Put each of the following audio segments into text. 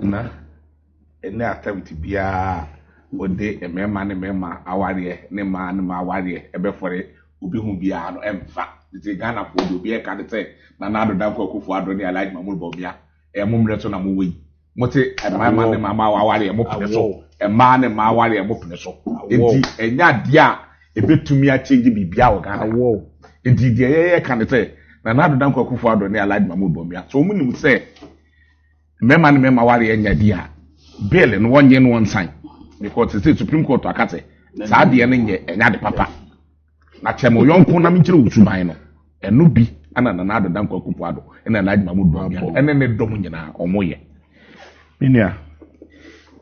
Na ɛne attempt biara a wɔde mmarima ne mmarima awareɛ ne mmaa ne mmaa awareɛ ɛbɛfɔre obi ho biara no ɛmfa. Nti Ghanafoɔ deɛ obi ɛka ne sɛ Nana Addo Dankwa Akufo Addo ne Alhaji Mahmood Bawumia ɛyɛ mo mmerɛ so na mowɔ yi. Mote mmarima ne mmaa awareɛ mo pene so. Mmaa ne mmaa awareɛ mo pene so. Nti ɛnyɛ adeɛ a ɛbɛtumi akyɛngye biribiara wɔ Ghana. Nti deɛ yɛyɛ ka ne sɛ Nana Addo Dankwa Akufo Addo ne Alhaji Mahmood Bawumia so wɔn nim sɛ mmarima ne mmarima awareɛ nyɛ adeɛ a bill no wɔnyɛ no wɔnsan because sɛ Supreme Court aka sɛ saa adeɛ no nyɛ ɛnyɛ ade papa na kyɛ mo yɔnko na menkyerɛ wo suban no ɛno bi ɛna Nana Addo Dankwa Akufo Addo ɛna Alhaji Mahmood Bawumia ɛne ne dɔm nyinaa ɔmo yɛ. Me nua,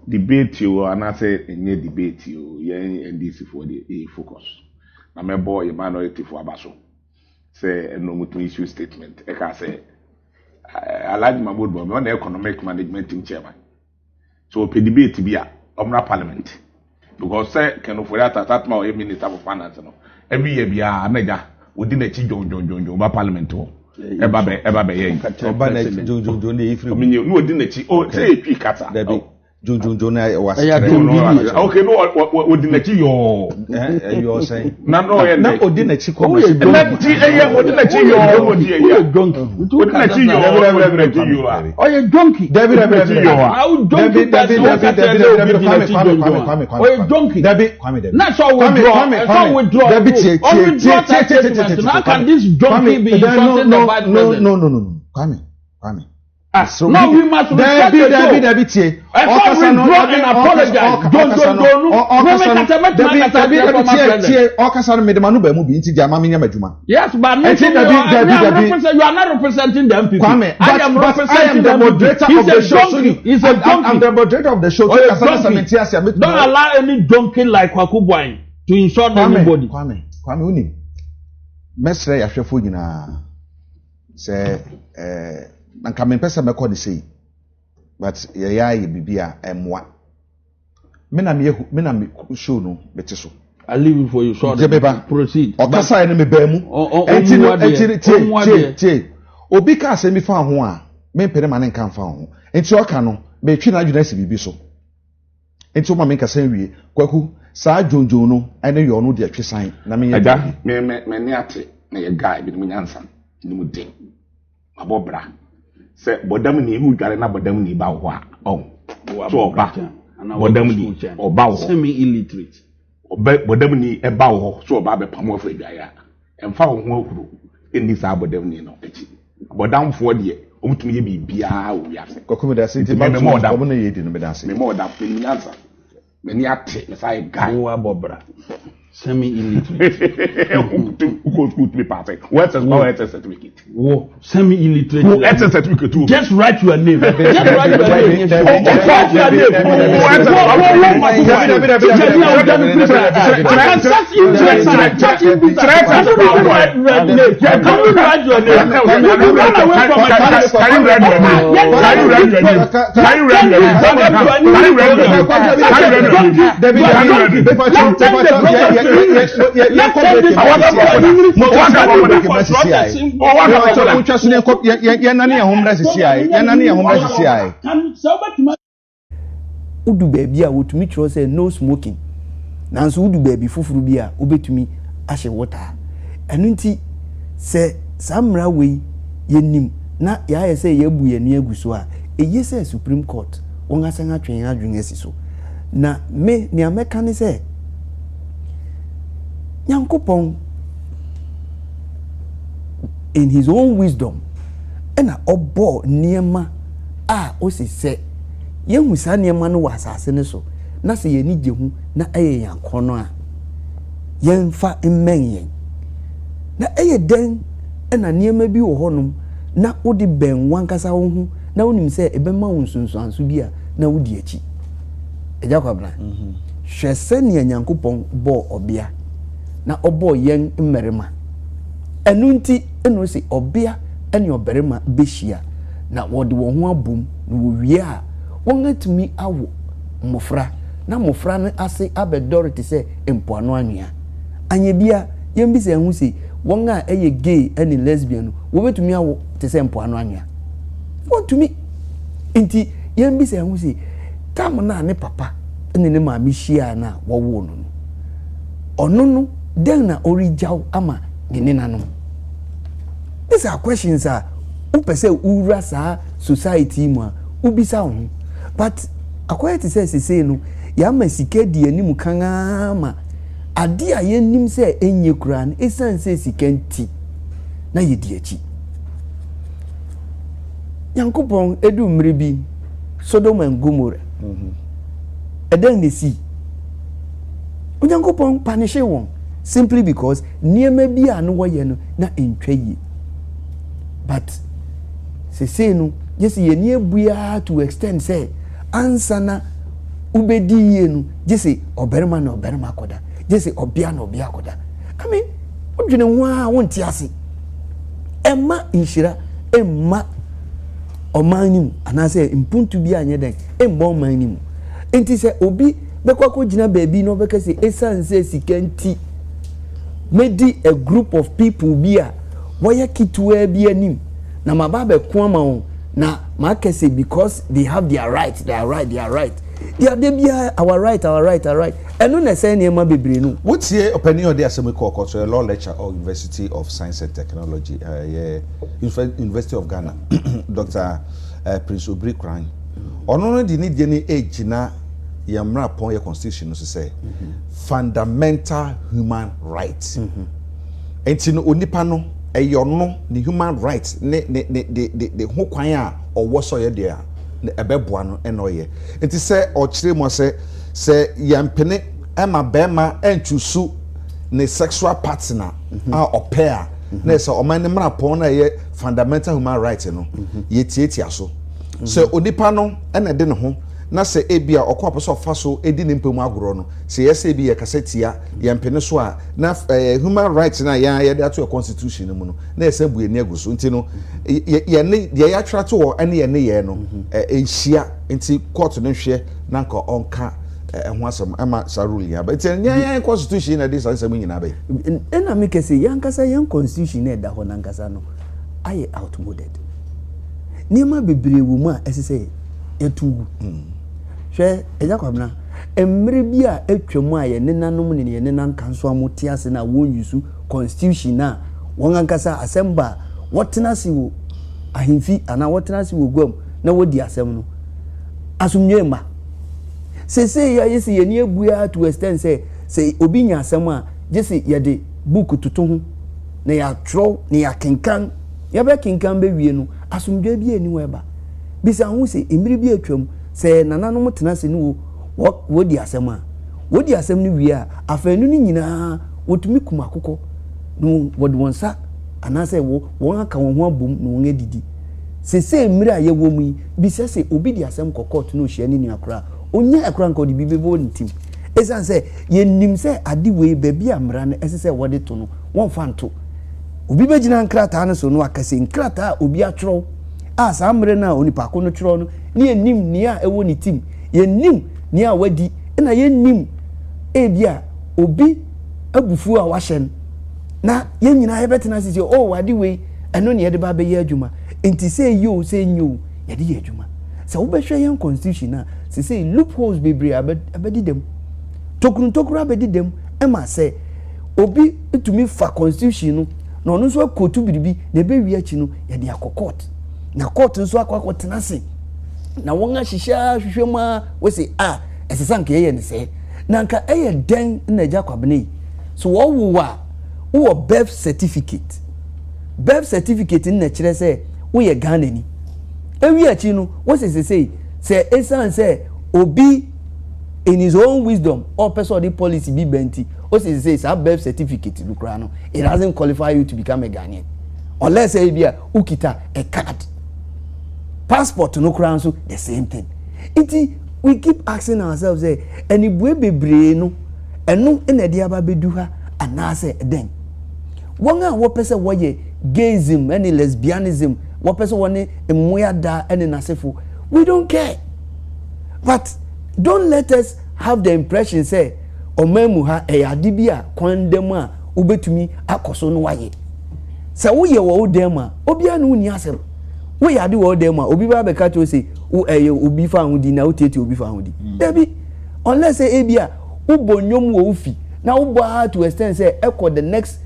debate o anaasɛ ɛnyɛ debate o, yɛn NDC foɔ deɛ yɛyɛ focus. Na mɛbɔ yɛn minority foɔ aba so sɛ ɛno ɔmo tumi issue statement ɛka sɛ Alhaji Mahmood Bawumia ɔna economic management team chairman. So ɔpɛ debate bi a ɔmmra parliament because sɛ Ken Ofori-Atta Satma ɔyɛ minister for finance no every year biara na gya odi n'akyi dwondwondwondwon ba parliament hɔ ɛba bɛ ɛba bɛ yɛ yi. Ɔba n'akyi dwondwondwon de efiri mu. Ɔmo na odi n'akyi o sɛ etwi kasa. Dabi dwondwondwon na wɔ asekyerɛ. Ok no odi n'akyi yɔɔ. Ɛyɔ sɛn. Na na ɔyɛ na odi n'akyi kɔ ma. Na ti ɛyɛ odi n'akyi yɔɔ odi ɛyɛ. Odi n'akyi yɔɔ odi n'akyi yɔɔ. Ɔyɛ donkey. Dabi dabi dabi dabi. Donkey dabi dabi dabi dabi dabi Kwame Kwame Kwame Kwame Kwame. Ɔyɛ donkey. Dabi Kwame dabi. Na sɛ withdraw sɛ withdraw. Dabi tie tie tie tie tie tie tie. How can this donkey be insulting the vice president? No no no no Kwame Kwame. Ah, no, we must respect the show. Dabi dabi tie. Ɔkasa no withdraw and apologize. Don don don no. Ɔkasa no dabi dabi dabi tie tie ɔkasa no mede ma no baa mu bi nti gya ma menyɛ m'adwuma. Yes, but me too, Dabi, Dabi, Dabi. You are not representing the MPP. Kwame, I am but representing I am the moderator He's of the show. Donkey. So He's a donkey. I'm the moderator of the show. Oh, donkey. Don't allow any donkey like Kwaku Boy to insult Kwame, anybody. Kwame, Kwame, unim. Mesrɛ yɛahwɛfoɔ nyinaa sɛ eh, nka mempɛ sɛ mɛkɔ ne sei but yɛyɛ ayɛ biribi a ɛmmoa. Me na meyɛ me na me show no mete so. I leave it for you. Sorry. Nti meba. Proceed. Ɔkasa yɛ no me baa mu. Nti no nti tie tie tie. Obi ka asɛm bi fa ho a mempene ma ne nka nfa ho. Nti ɔka no metwe n'adwene asi biribi so. Nti woma me nkasa nwie. Kwaku saa dwondwon no ɛne yɛ ɔno deɛ twe san na menyɛ. Agya me me me ne ate na yɛ guy bi ne mu nyansa ne mu den. Mabɔ bra. Sɛ bɔdam ni wodware na bɔdam ni ba wɔ hɔ a, ɔn. So ɔba. Bɔdam ni ɔba wɔ hɔ. Semi illiterate. Ɔbɛ bɔdam ni ɛba wɔ hɔ so ɔba abɛpam afiri adwaeɛ a, ɛmfa wo ho ahuro ɛnni saa bɔdam ni no akyi. Bɔdamfoɔ deɛ, wɔtumi yɛ biribiara wɔ wiase. Kwaku medase nti me mema ɔdam. Wɔn na yɛ di no medase. Mema ɔdam, menim nyansa. M'ani ate, me sa yɛ guy. Wo abɔ bra. Semi illiterate. Wokɔ school tumi paase. Wo SS wo SS certificate. Wo semi illiterate. Wo SS certificate wo. Just write your name. Just write your name. Just write your name. Wo SS. Wo wo wo ma ko wa. Teacher ni awo dani kura. I can search interest. Search interest. Can you write your name? Can you write your name? You run away from my class. Can you write your name? Can you write your name? Can you write your name? Can you write your name? Dabi dabi Wodu baabi a wɔtumi twerɛ sɛ no smoking nanso wodu baabi foforo bi a wobɛtumi ahye wo taa. Ɛno nti sɛ saa mmara wei yɛnim na yɛayɛ sɛ yɛabu yɛn ani agu so a, ɛye sɛ Supreme Court wɔn asan atwe yɛn adwene asi so. Na me nea mɛka ne sɛ Nyankopɔn in his own wisdom ɛna ɔbɔɔ nneɛma a ose sɛ yɛhu saa nneɛma no wɔ asase no so na sɛ yɛn ani gye ho na ɛyɛ yɛn akɔnnɔ a, yɛmfa mmɛn yɛn. Na ɛyɛ dɛn na nneɛma bi wɔ hɔnom na wode bɛn w'ankasa wo ho na wonim sɛ ɛbɛma wo nsunsuanso bi a na wodi akyi? Agya Kwabena, mhm. hwɛ sɛnea Nyankopɔn bɔɔ ɔbea na ɔbɔɔ yɛn mmarima. Ɛno nti na ose ɔbea ne ɔbarima behyia na wɔde wɔn ho abom na wɔwie a, wɔatumi awo mmofra na mmofra no ase abɛdɔre te sɛ mpoano anwea. Anyɛ bi a, yɛmmisa yɛn ho se, wɔn a ɛyɛ gay ne lesbian no, wɔbɛtumi awo te sɛ mpoano anwea? Wɔntumi. Nti, Yɛmbisa hɛnho se, tam no a ne papa ne ne maame hyiaa no a wɔwoo no no, ɔno no dɛn na origyaw ama ne nenanom? These are questions a wopɛ sɛ wowura saa society yi mu a wobisa wo ho. But akɔyɛ te sɛ sesei no yɛama sika di anim kan ara ma ade a yɛnim sɛ ɛnyɛ koraa no ɛsiane sɛ sika nti na yɛdi akyi. Nyankopɔn edu mmere bi Sodom and Gomorrah. Ɛdɛn na esii? Onyankopɔn panishe wɔn simply because nneɛma bi a na wɔyɛ no na ɛntwa yie. But sesei no gye sɛ yɛn ani abue ara to extend sɛ ansa na wobɛdi yie no gye sɛ ɔbarima na ɔbarima akɔda, gye sɛ ɔbea na ɔbea akɔda. I mean, wodwene ho ara wonte ase. Ɛmma nhyira mma ɔman no mu anaasɛ mpuntu bi anyɛ dɛn mmɔ ɔman no mu. Nti sɛ obi bɛkɔ akɔgyina baabi na ɔbɛka sɛ ɛsiane sɛ sika nti mɛdi a group of people bi a wɔyɛ ketewaa bi anim na maba abɛko ama wɔn na maka sɛ because they have their right, their right, their right. Deɛ da biara our right, our right, our right. Ɛno na ɛsɛe nneɛma bebree no. Wotie ɔpanin a ɔde asɛm yi kɔɔ kɔɔto yɛ law lecturer ɔ University of Science and Technology ɛyɛ University of Ghana Doctor Prince Obiri Koran. Ɔno no de ne deɛ no ɛgyina yɛn mmara pɔn yɛ constitution no so sɛ fundamental human right. Nti no onipa no ɛyɛ ɔno ne human right ne ne ne de de de ho kwan a ɔwɔ sɛ ɔyɛ deɛ a ɛbɛboa no ɛna ɔyɛ. Nti sɛ ɔkyerɛ mu sɛ Sɛ yɛmpene ma barima nchusu ne sexual partner a ɔpɛ a, na ɛsɛ ɔman no mmarapɔn no a ɛyɛ fundamental human right no, yɛtiatia so. Sɛ onipa no na ɛde ne ho na sɛ ebi a ɔkɔ apɛ sɛ ɔfa so di ne mpɛ mu agorɔ no, sɛ yɛsɛ ebi yɛkasa tia, yɛmpene so a, na human rights no a yɛn ara yɛde ato yɛ constitution no mu no, na yɛsan bu yɛn ani agu so. Nti no, yɛne deɛ yɛatwerɛ ato hɔ ne yɛn nneyɛɛ no nhyia. Nti court no nhwɛ na nka ɔnka ɛho asɛm ɛma saa rule yi aba. Nti ɛnyɛ yɛn constitution na ɛde saa nsɛm nyinaa bɛyɛ. Ɛna mi kɛse yɛn ankasa yɛn constitution na ɛda hɔ n'ankasa no ayɛ outmoded. Nneɛma bebree wɔ mu a ɛsɛ sɛ yɛtu gu. Hwɛ Agya Kwabena, mmere bi a atwa mu a yɛn nenanom ne yɛn nenankansoa te ase na wɔn yusu constitution a wɔn ankasa asɛm ba a wɔtena ase wɔ ahemfi anaa wɔtena ase wɔ guam na wɔdi asɛm no, asomdwoe mma. Seesei ayɛ sɛ yɛn ani abue ara to extent sɛ sɛ obi nya asɛm a, gye sɛ yɛde book toto ho na yɛatwerɛw na yɛakenkan. Yɛbɛkenkan bɛwie no, asomdwoe bi nni hɔ ɛba. Bisa ho sɛ, mmere bi atwam, sɛ nananom tena ase ne wo wɔdi asɛm a, wɔdi asɛm no wie a, afanu no nyinaa wɔtumi kum akokɔ na wɔde wɔn nsa anaasɛ wɔn aka wɔn ho abom na wɔn adidi. Sesei mmere a yɛwɔ mu yi, bisa sɛ obi de asɛm kɔ court na ohyia ne nua koraa a, onyae koraa nka ɔde biribi bɛbɔ ne tim. Esiane sɛ yɛnim sɛ ade wei baabi a mmara no ɛsɛ sɛ wɔde to no, wɔmfa nto. Obi bɛgyina nkrataa no so na waka sɛ nkrataa a obi atwerɛw a saa mmere no a onipa ko no twerɛw no ne yɛnnim nea ɛwɔ ne tim, yɛnnim nea wadi, ɛna yɛnnim ebia obi abufuo a wahyɛ no. Na yɛn nyinaa yɛbɛtena ase sɛ, oh, ade wei, ɛno na yɛde ba abɛyɛ adwuma. Nti sɛ ɛyɛ o, sɛ ɛnyɛ o, yɛde yɛ adwuma. Sɛ wobɛhwɛ yɛn constitution a, sesei loopholes bebree abɛdeda mu. Tokuro ntokuro abɛdeda mu ma sɛ obi tumi fa constitution no na ɔno nso akootu biribi na ɛbɛwie akyi no yɛde akɔ court. Na court nso akɔ akɔtena ase na wɔn ahyehyɛ ahwehwɛ mu a wɔsi a ɛsɛ sɛ anka yɛyɛ ne sɛɛ. Na anka ɛyɛ dɛn na Agya Kwabena yi so wɔwo a wowɔ birth certificate. Birth certificate no na ɛkyerɛ sɛ woyɛ Ghanani. Ewi akyi no, wose sesei sɛ esiane sɛ obi in his own wisdom ɔpɛ sɛ ɔde policy bi ba nti, ose sesei saa birth certificate no koraa no, it doesn't qualify you to become a Ghanaian. Unless sɛ ebi a wokita a card. Passport no koraa nso the same thing. Nti we keep asking ourselves sɛ anibue bebree no ɛno na ɛde aba bɛdu ha anaasɛ dɛn? Wɔn a wɔpɛ sɛ wɔyɛ gayism ne lesbianism, wɔpɛ sɛ wɔne mmoa da ne n'asefo, we don't care. But don't let us have the impression sɛ ɔman mu ha ɛyɛ ade bi a kwan da mu a wobɛtumi akɔ so no wayɛ. Sɛ woyɛ wɔ wo dan mu a, obiara ne wo nni asɛm. Woyɛ ade wɔ wo dan mu a, obi bɛba abɛka kyerɛ wo sɛ wo ɛyɛ obi fa ho di na wotietie obi fa ho di. Mm. Dabi, unless sɛ ebi a wobɔ nnwom wɔ wo fi na wobɔ ara to extent sɛ ɛkɔ the next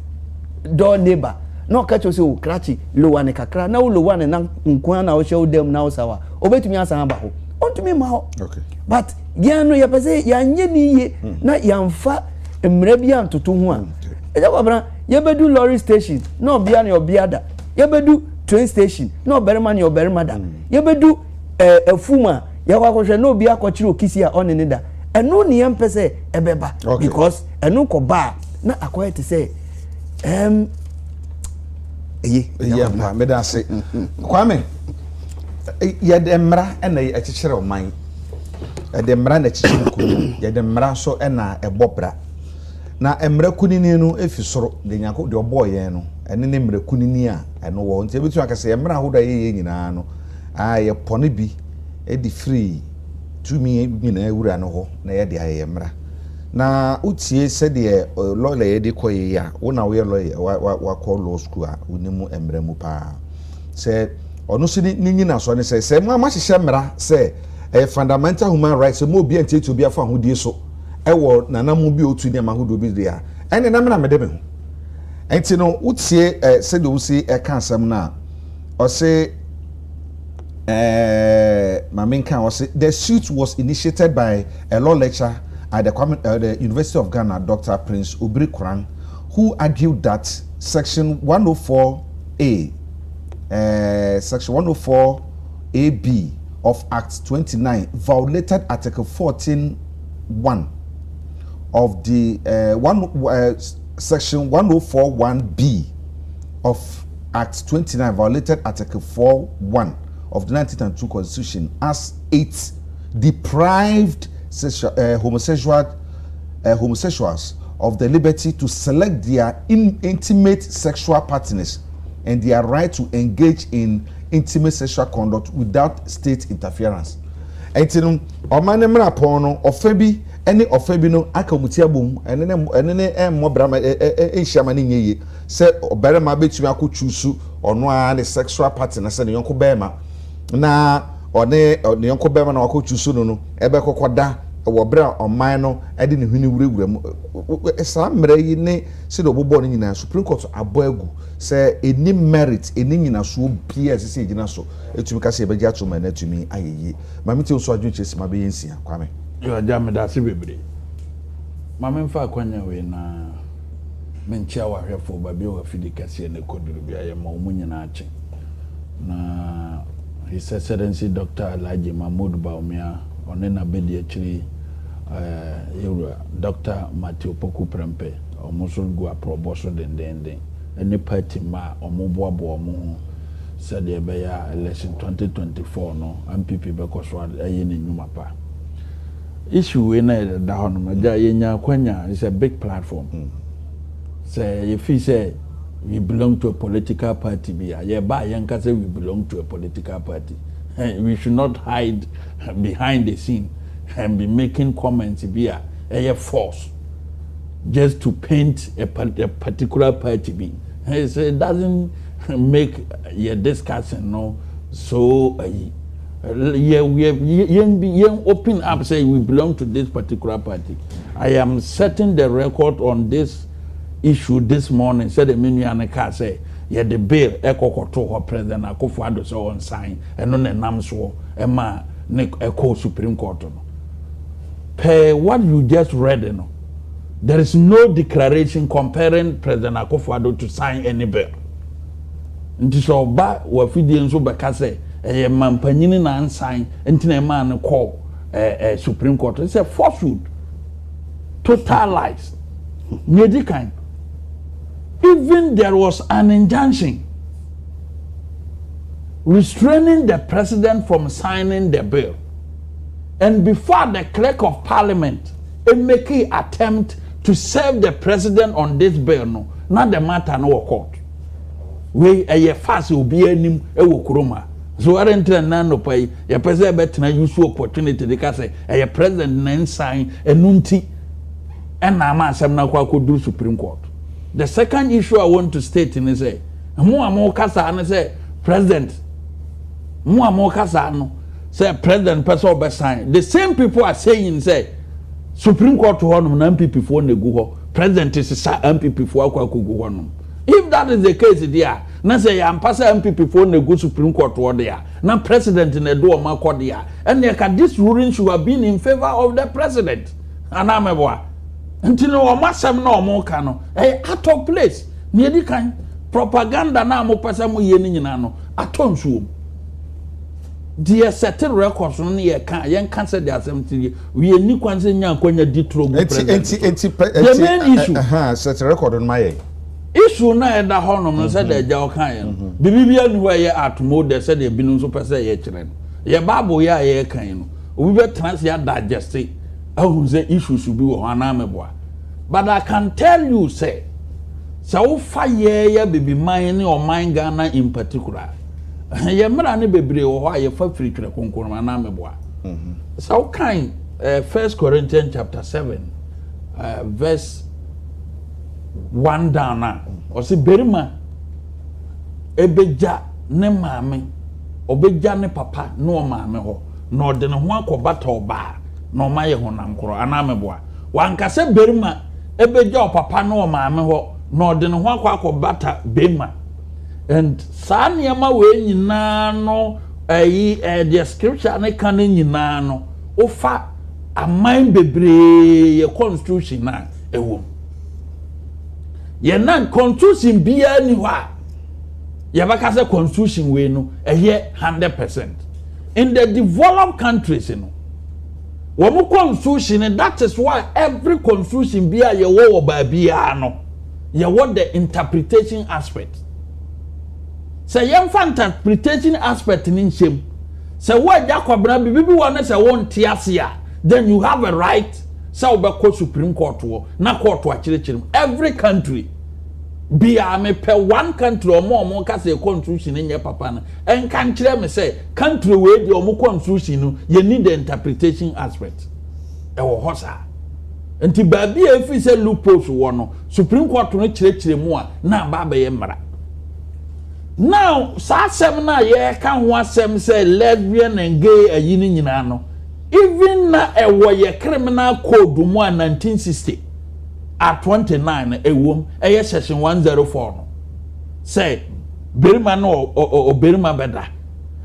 door neighbor na ɔka kyerɛ wo sɛ o krakye lowa ne kakra na wo lowa ne na nko ara na wohyɛ wo dan mu na wosaw a, obetumi asan aba hɔ. Ontumi mma hɔ. Okay. But yɛn no yɛpɛ sɛ yɛanyɛ ne yie mm. na yɛamfa mmara bi antoto ho a. Ɛgya kwabena yɛbɛdu lorry station na ɔbea ne ɔbea da. Yɛbɛdu train station na ɔbarima ne ɔbarima da. Yɛbɛdu ɛɛ eh, afum a yɛkɔ akɔhwɛ na obi akɔkyerɛ okisi a ɔne ne da. Ɛno ne yɛmpɛ sɛ ɛbɛba because ɛno kɔba a na akɔyɛ te sɛ ɛɛm eye. Eye mpa meda ase. Kwame yɛde mmara na ɛkyekyere ɔman. Yɛde mmara na ɛkyekyere kuro. Yɛde mmara nso na ɛbɔ bra. Na mmara kunini no fi soro, deɛ Nyanko deɛ ɔbɔɔ yɛn no, ɛno ne mmara kunini a ɛno wɔ hɔ. Nti yɛbɛtumi aka sɛ yɛn mmara ahodoɔ a yɛyɛ nyinaa no, a yɛpɔne bi de firi tumi nyinaa wura no hɔ na yɛde ayɛ yɛn mmara. Na wotie sɛdeɛ lɔya yɛ de kɔ yɛ yi a, wo na woyɛ lɔya, wakɔ law school a wonim mmara mu paa. Sɛ ɔno nso ne nyinasoɔ ne sɛ, sɛ mo a moahyehyɛ mmara sɛ ɛyɛ fundamental human rights sɛ mo obi antiatia obi afa ahodie so, wɔ n'anammɔn bi a otu nneɛma ahodoɔ bi deɛ a, ɛnneɛ na me na mede me ho. Nti no, wotie eh, sɛdeɛ wosi ɛka asɛm no a, ɔse eh, ma menka, ɔse the suit was initiated by a law lecturer at the, Kwame, uh, the University of Ghana, Dr. Prince Obiri Korang, who argued that Section 104A, uh, Section 104AB of Act 29 violated Article 14 1 of the uh, one, uh, Section 1041B of Act 29 violated Article 4.1 of the 1992 Constitution as it deprived sexual, uh, homosexual, uh, homosexuals of the liberty to select their in intimate sexual partners and their right to engage in intimate sexual conduct without state interference. Enti no, ɔman no mmarapɔn no, ɔfã bi ne ɔfã bi no aka wɔn ti abom, ɛne ne ɛne ne ɛmmɔ bra ma ɛ ɛ ɛnhyia ma no nyɛ yie sɛ ɔbarima bɛtumi akɔ chuusu ɔno ara ne sexual partner sɛ ne yɔnko barima na ɔne ne yɔnko barima na wakɔ chuusu no no ɛbɛkɔkɔ da wɔ berɛ a ɔman no de ne hwene wurawura mu. Saa mmara yi ne sɛdeɛ wɔbobɔɔ no nyinaa Supreme Court abɔ agu sɛ ɛnni merit, ɛnni nyinasoɔ biara a ɛsɛ sɛ ɛgyina so. Ɛtumi ka sɛ yɛbɛgye atom ma ɛno atumi ayɛ yie. Ma me tie wo nso adwene kyerɛ sima bɛyɛ nsia. Kwame. Yo agya medase bebree. Ma me nfa akwanya wei na me nkyea w'ahwɛfoɔ baabi a w'afidi kɛseɛ no kɔduru biara yɛma wɔn nyinaa kye. Na His Excellency Doctor Alhaji Mahmood Bawumia ɔne n'abɛdiakyiri eh, yɛwura Doctor Matthew Opoku Prempeh wɔn nso gu aprɔbɔ so dendeenden ɛne party mma a wɔboaboa wɔn ho sɛdeɛ ɛbɛyɛ a election 2024 no NPP bɛkɔ so ayɛ ne nnwuma pa. Issue wei na ɛda hɔ nom, agya yɛnya akwanya, it's a big platform. Sɛ yɛfii sɛ we belong to a political party bi a, yɛba a yɛnka sɛ we belong to a political party. We should not hide behind the scene and be making comments bi a ɛyɛ false just to paint a, a particular party bi. It doesn't make yɛ discussion no so ayi yɛ yɛ yɛn bi yɛn open up say we belong to this particular party I am setting the record on this issue this morning sɛdeɛ me nua no kaa sɛ yɛde bill ɛkɔ kɔto hɔ President Akufo Addo sɛ ɔnsan ɛno na ɛnam soɔ ɛma ne ɛkɔɔ Supreme Court no per what you just read no There is no declaration compelling President Akufo-Addo to sign any bill. Nti sɛ ɔba wɔ afidie nso bɛka sɛ ɛyɛ mampanyini na ansan nti na ɛmaa no kɔɔ eh, eh, Supreme Court. It's a falsehood. Total lies. Nea edi kan, even there was an injunction restraining the president from signing the bill. And before the clerk of parliament make attempt to serve the president on this bill no, na the matter no wɔ court. Wei ɛyɛ fast obiara anim wɔ kurom ha. So ɛrentra nna anɔpa yi yɛpɛ sɛ ɛbɛtena use opportunity de ka sɛ ɛyɛ president na nsan ɛno nti ɛna ama asɛm no akɔ akɔduru Supreme Court. The second issue I want to state ne sɛ mo a mo kasa ne sɛ president. Mo a mo ka saa no sɛ president pɛ sɛ ɔbɛ sign, the same people are saying sɛ supreme court hɔ nom na NPP foɔ na egu hɔ, president sesa NPP foɔ akɔ akɔgu hɔ nom. If that is the case deɛ a, na sɛ yɛ ampa sɛ NPP foɔ na egu supreme court hɔ deɛ a, na president na ɛde wɔn akɔ deɛ a, ɛnneɛ ka this ruling should have been in favour of the president. Anaa mɛboa? Nti no wɔn asɛm na wɔn ka no ɛyɛ out of place. Nea edi kan, propaganda no a mopɛ sɛ moyɛ no nyinaa no, atɔ nsuo mu. Nti yɛsɛte records no ne yɛka a, yɛnka sɛdeɛ asɛm te yɛ. Yɛnni kwan sɛ nya akwanya di toro gu president so. The main issue. Sɛte record no ma yɛn. Issue no a ɛda hɔnom no sɛdeɛ agya ɔkaeɛ no, biribi biara nni hɔ a ɛyɛ atmodɛ sɛdeɛ binom nso pɛ sɛ yɛkyerɛ no. Yɛ Bible yi a yɛreka yi no, obi bɛtena ase adigeste ahu sɛ issues bi wɔ hɔ anaa meboa. But I can tell you sɛ, sɛ wofa yɛɛ Abibiman ne ɔman Ghana in particular a, yɛn mmara no bebree wɔ hɔ a yɛfa firi Twerɛ Kronkron mu anaa meboa? Sɛ wokan eh, First Corinthians chapter 7 eh, verse 1 down a, ɔse barima ɛbɛgya ne maame, ɔbɛgya ne papa ne ɔmaame hɔ na ɔde ne ho akɔbata ɔbaa na ɔma yɛ honam korɔ anaa meboa? Wanka sɛ barima bɛgya ɔpapa ne ɔmaame hɔ na ɔde ne ho akɔ akɔbata barima. And saa nneɛma wei nyinaa no ɛyi ɛɛ deɛ scripture ne ka no nyinaa no wofa aman bebree yɛ constitution a ɛwɔ mu. Yɛn nan constitution biara ni hɔ a yɛbɛka sɛ constitution wei no ɛyɛ 100%. In the developed countries no. Wɔn constitution no, that is why every constitution bi a yɛwɔ wɔ baabiara no, yɛwɔ the interpretation aspect. Sɛ yɛmfa interpretation aspect no nhyɛ mu, sɛ wo agya kwabena biribi bi wɔ ne sɛ wonte ase a, then you have a right sɛ wobɛkɔ Supreme Court hɔ na court akyerɛkyerɛ mu. Every country biara mepɛ one country ɔmo a ɔmo ka sɛ constitution nyɛ papa no ɛnka nkyerɛ me sɛ Country wei deɛ ɔmo constitution no yɛ need the interpretation aspect ɛwɔ hɔ saa nti baabi a efi sɛ loopholes wɔ no supreme court no kyerɛkyerɛ mu a na aba abɛyɛ mmara now saa asɛm no a yɛreka ho asɛm sɛ lesbian and gay ayi no nyinaa no even na ɛwɔ yɛ criminal code mu a 1960 at 29 no ɛwom ɛyɛ section 104 no sɛ barima ne ɔbarima bɛda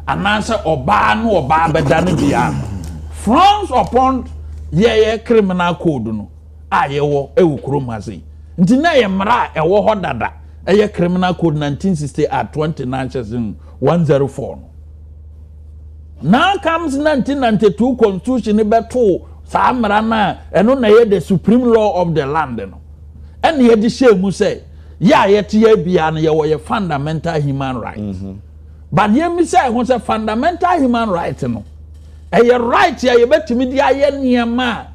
anaasɛ ɔbaa ne ɔbaa bɛda no biara no frowns upon yɛyɛ criminal code no a yɛwɔ wɔ kurom ha sei nti na ɛyɛ mmara a ɛwɔ hɔ dada ɛyɛ criminal code 1960 at 29 section 104 no now comes 1992 constitution no bɛtoo saa mmara no a ɛno na ɛyɛ the supreme law of the land no ɛna yɛde hyɛɛ mu sɛ yɛ a yɛte yɛ biara no yɛwɔ yɛ fundamental human right mm -hmm. but yɛmmisa ɛho sɛ fundamental human right no ɛyɛ right a yɛbɛtumi de ayɛ nneɛma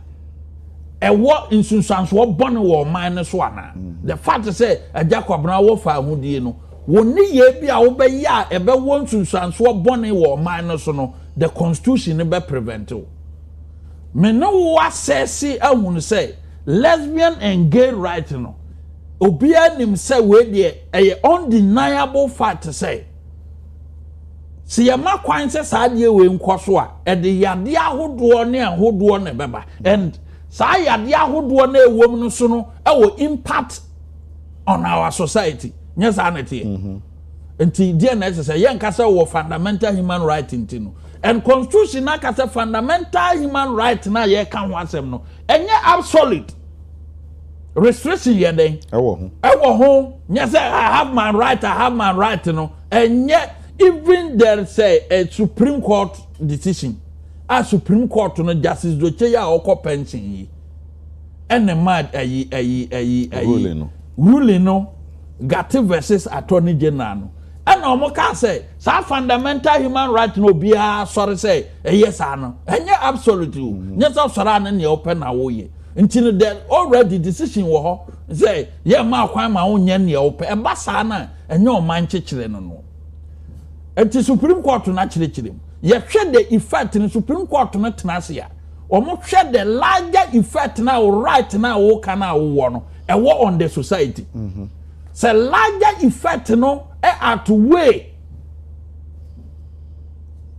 a ɛwɔ nsunsuansoɔ bɔne wɔ ɔman no so anaa mm. the fact sɛ agya kwabena wɔ fa ahodie no wɔn nneyɛɛ bi a wobɛyɛ a ɛbɛwɔ nsunsuansoɔ bɔne wɔ ɔman no so no the constitution no bɛ prevent wo me ne wo asɛse ahunu sɛ Lesbian and gay right no, obiara nim sɛ wei deɛ ɛyɛ undeniable fact sɛ, sɛ yɛma kwan sɛ saa adeɛ wei nkɔ so a, ɛde yadeɛ ahodoɔ ne ahodoɔ na ɛbɛba. And saa yadeɛ ahodoɔ na ɛwɔ mu no so no ɛwɔ impact on our society. Nyɛ saa na ɛteɛ. Mm-hmm. Nti deɛ na ɛsɛ sɛ yɛnka sɛ wɔ fundamental human right nti no. And constitution na aka sɛ fundamental human right na yɛka ho asɛm no, ɛnyɛ absolute restriction yɛ dɛn ɛwɔ ho ɛwɔ ho nyɛ sɛ i have my right i have my right no ɛnyɛ even there is a, a supreme court decision a supreme court no justice doche yi a ɔkɔ pension yi ɛna ma ɛyi ɛyi ɛyi ɛyi ruling no ruling no gate versus attorney general no ɛna wɔn kaa sɛ Saa fundamental human right no obiara sɔre sɛ ɛyɛ saa no, ɛnyɛ absolute o. Mm-hmm. Nyɛ sɛ ɔsɔre a ne nea ɔpɛ na woyɛ. Nti no there already decision wɔ hɔ sɛ yɛ ma kwan ma wonyɛ nea wopɛ. Ɛba saa no a ɛnyɛ ɔman kyekyere no no. Nti Supreme Court no akyerɛkyerɛ mu. Yɛhwɛ the effect no Supreme Court no tena ase a wɔhwɛ the larger effect na wo right na woka na wowɔ no ɛwɔ on the society. Mm-hmm. Sɛ larger effect no outweigh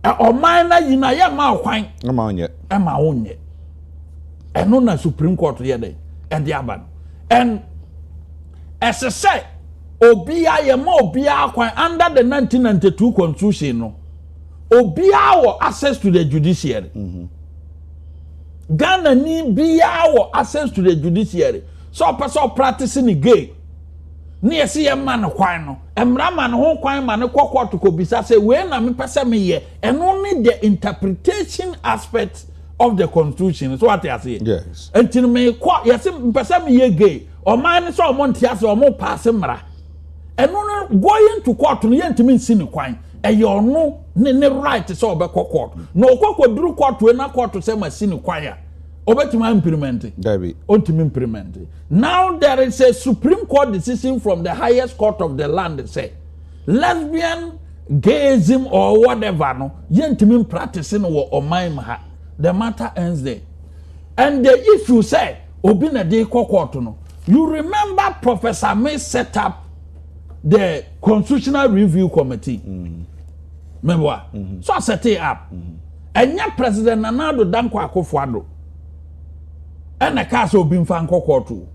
Ɔman no ayi no a yɛmma wo kwan. Ɛma wonyɛ. Ɛma wonyɛ. Ɛno na Supreme Court yɛ dɛ ɛde aba no. And ɛsɛ sɛ obiara yɛma obiara kwan under the 1992 constitution no obiara wɔ access to the judiciary. Mm -hmm. Ghana ni biara wɔ access to the judiciary. Sɛ ɔpɛ sɛ ɔpractice ne gay ne yɛsi yɛ ma no kwan no mmara ma no ho kwan ma no kɔ court kɔ bisa sɛ wei na mepɛ sɛ meyɛ ɛno ne the interpretation aspect of the constitution so wate aseɛ yes nti no mekɔ yɛsi mpɛ sɛ meyɛ gay ɔman no sɛ ɔmo nte ase ɔmo paase mmara ɛno no going to court no yɛntumi nsi ne kwan ɛyɛ ɔno ne ne right sɛ ɔbɛkɔ court na ɔkɔ kɔduru court wei na court sɛ ma si ne kwan a ɔbɛtumi implement Dabi. ɔntumi implement. Now there is a Supreme Court decision from the highest court of the land say lesbian, gayism or whatever no yɛntumi practice no wɔ ɔman mu ha. The matter ends there. And the issue say obi na de kɔ court no. You remember Professor May set up the Constitutional Review Committee. Remember? So I set it up. Ɛnyɛ President Nana Addo Dankwa Akufo-Addo ɛna kaa sɛ obi nfa nkɔ court o.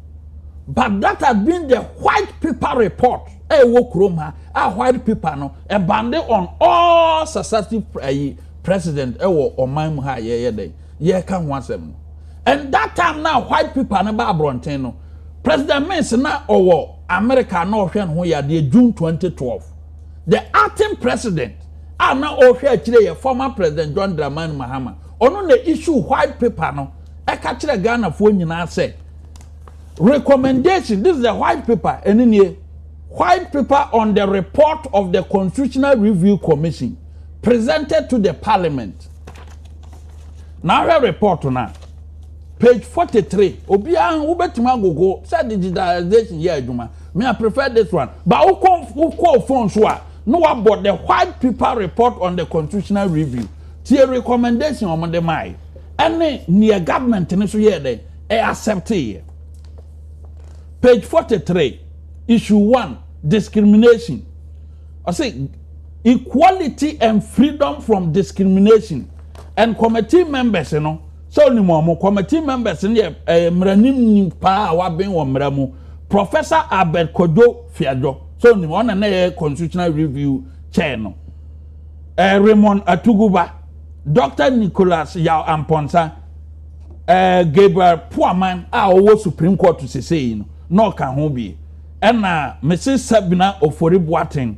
But that has been the white paper report ɛwɔ kurom ha a white paper no ɛbande on all successive ɛyi president ɛwɔ ɔman mu ha a yɛyɛ dɛ yɛka ho asɛm no. And that time na white paper no ba aborɔnten no, President Mills na ɔwɔ America na ɔhwɛ ne ho yadeɛ June 2012. The acting president a na ɔhwɛ akyire yɛ former President John Dramani Mahama. Ɔno na issue white paper no ɛka kyerɛ Ghanafoɔ nyinaa sɛ recommendation, this is the white paper, ɛne nie, white paper on the report of the Constitutional Review Commission presented to the parliament. Na ahwɛ report na page 43, obiara wobɛtumi agogo sɛ digitalization yɛ adwuma. Me, I prefer this one, but wokɔ phone so a na wabɔ the white paper report on the constitutional review. Tie recommendation wɔn de maa yi ɛne nea government ne so yɛ dɛ ɛ accept yɛ. Page 43, issue 1, discrimination. Ɔsɛ equality and freedom from discrimination, and committee members no sɛ onim ɔmo committee members no yɛ ɛyɛ mmaranim paa a waben wɔ mmara mu. Professor Albert Kojo Fiadjo sɛ onim ɔna na yɛ constitutional review chair no, Raymond Atuguba, Dr Nicholas Yaw Amponsa, Gabriel Puaman a ɔwɔ Supreme Court sesei no na ɔka ho bi, ɛna Mrs Sabina Ofori Boateng,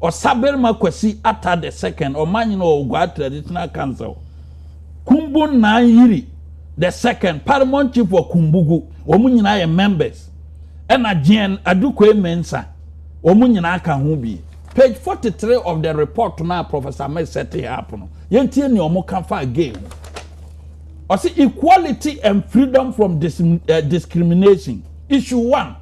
Ɔsaberima Kwasi Ata the Second, ɔmanyin wɔ Ogua Traditional Council, Kumbu Nanyiri the Second, paramount chief wɔ Kumbugu, wɔn nyinaa yɛ members, ɛna Jean Adukwei Mensa, wɔn nyinaa ka ho bi. Page 43 of the report na Professor Mills set it up no, yɛntie nea wɔn ka fa gay ho. Ɔsi equality and freedom from discrimination, issue 1.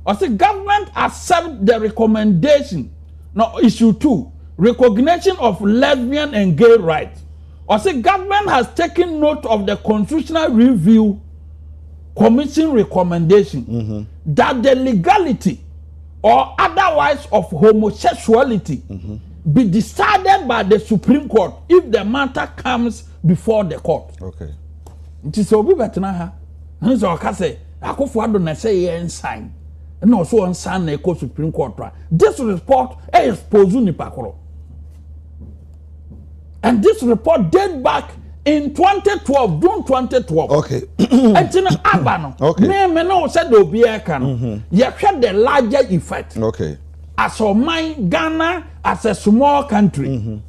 Ɔsi government accept the recommendation. Now issue 2, recognition of lesbian and gay rights. Ɔsi government has taken note of the Constitutional Review Commission recommendation that the legality or otherwise of homosexuality be decided by the Supreme Court if the matter comes before the court. Nti sɛ obi bɛtena ha n sɛ ɔka sɛ Akufo Addo na ɛsɛ yɛ nsan ɛna ɔso ɔnsan na ɛkɔ Supreme Court a, this report expose nipa korɔ, and this report date back in 2012, June 2012. Ɛnti no aba no, mímí ne wo sɛ de obiara ka no, yɛhwɛ the larger effect as ɔman Ghana, as a small country.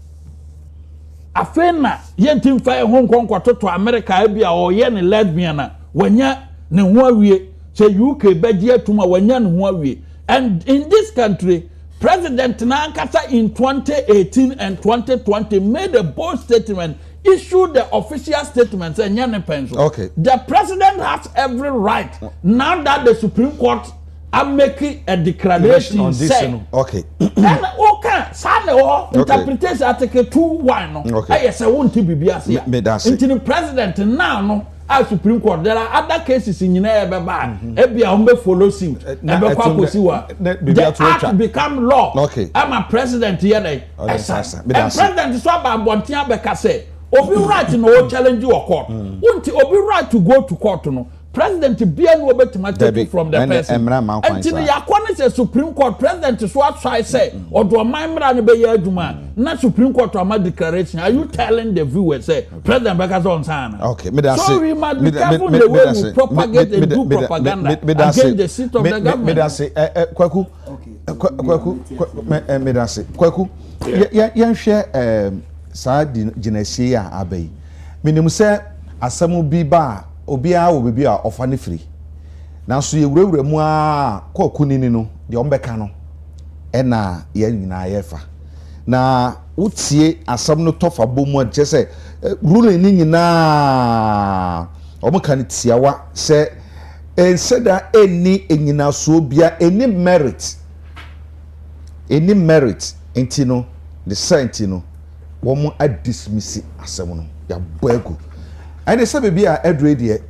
Afei na yɛnti nfa yɛn ho nkɔnkɔtoto America ebi a ɔyɛ ne lesbian a wɔnya ne ho awie, sɛ UK bɛgye atum a wɔnya ne ho awie. And in this country, President n'ankasa in 2018 and 2020 made a bold statement, issued the official statement sɛ nyɛ ne pɛn so. The president has every right now that the Supreme Court are making a declaration on this say no. Ɛna o. Woka saa na ɛwɔ hɔ interpretation article 2(1) no ɛyɛ sɛ wonte biribi ase a. Nti no president now no a supreme court there are other cases nyinaa ɛbɛba a mhm. ebi a wɔn bɛ follow suit ɛbɛkɔ akɔsi hɔ the act become law ɛma president yɛ dɛ ɛsa and president so aba abɔnten abɛka sɛ obi right na o challenge wɔ court mm. wonti obi right to go to court no president bia no obetuma take it from the person nti no yakɔ ne sɛ supreme court president so atrae sɛ ɔde ɔman mmara no bɛyɛ adwuma na supreme court ama declaration. Are you telling the viewers sɛ president bɛka sɛ ɔnsan ana? Okay, me da so we must be careful in the way we propagate and do propaganda against the seat of the government. Me da se eh, eh, kwaku kwaku me da se kwaku yɛnhwɛ saa gyinasie a aba yi. Menim sɛ asɛm bi ba a, obiara wɔ baabi a ɔfa no firi. Nanso yɛwurawura mu ara kɔ akunini no, deɛ wɔbɛka no na yɛn nyinaa yɛfa. Na wotie asɛm no tɔfa bɔ mu a, kyerɛ sɛ ruling no nyinaa wɔka no tiawa sɛ ɛnsɛ da ɛnni nnyinasoɔ biara, ɛnni merit, ɛnni merit nti no, ne saa nti no, wɔn adismisi asɛm no, yɛabɔ agu. Ɛne sɛ baabi a aduru yi deɛ,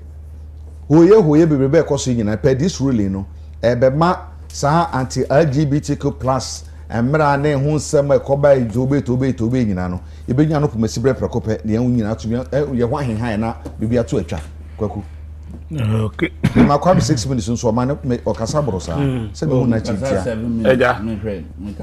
hooyɛ hooyɛ bebrebe a ɛkɔ so yi nyinaa, per this ruling no, ɛbɛma saa anti-LGBTQ plus mmara ne ho nsɛm a ɛkɔba yi tobe tobe tobe nyinaa no, yɛbɛnya no pomasi berɛ prɛko pɛ na yɛn nyinaa atumi yɛn ho ahehan na biribi ato atwa. Kwaku. Okay. Mema Kwame 6 minutes nso ɔma ne me ɔkasa boro saa sɛ mehu n'akyi tia. Ɛgya,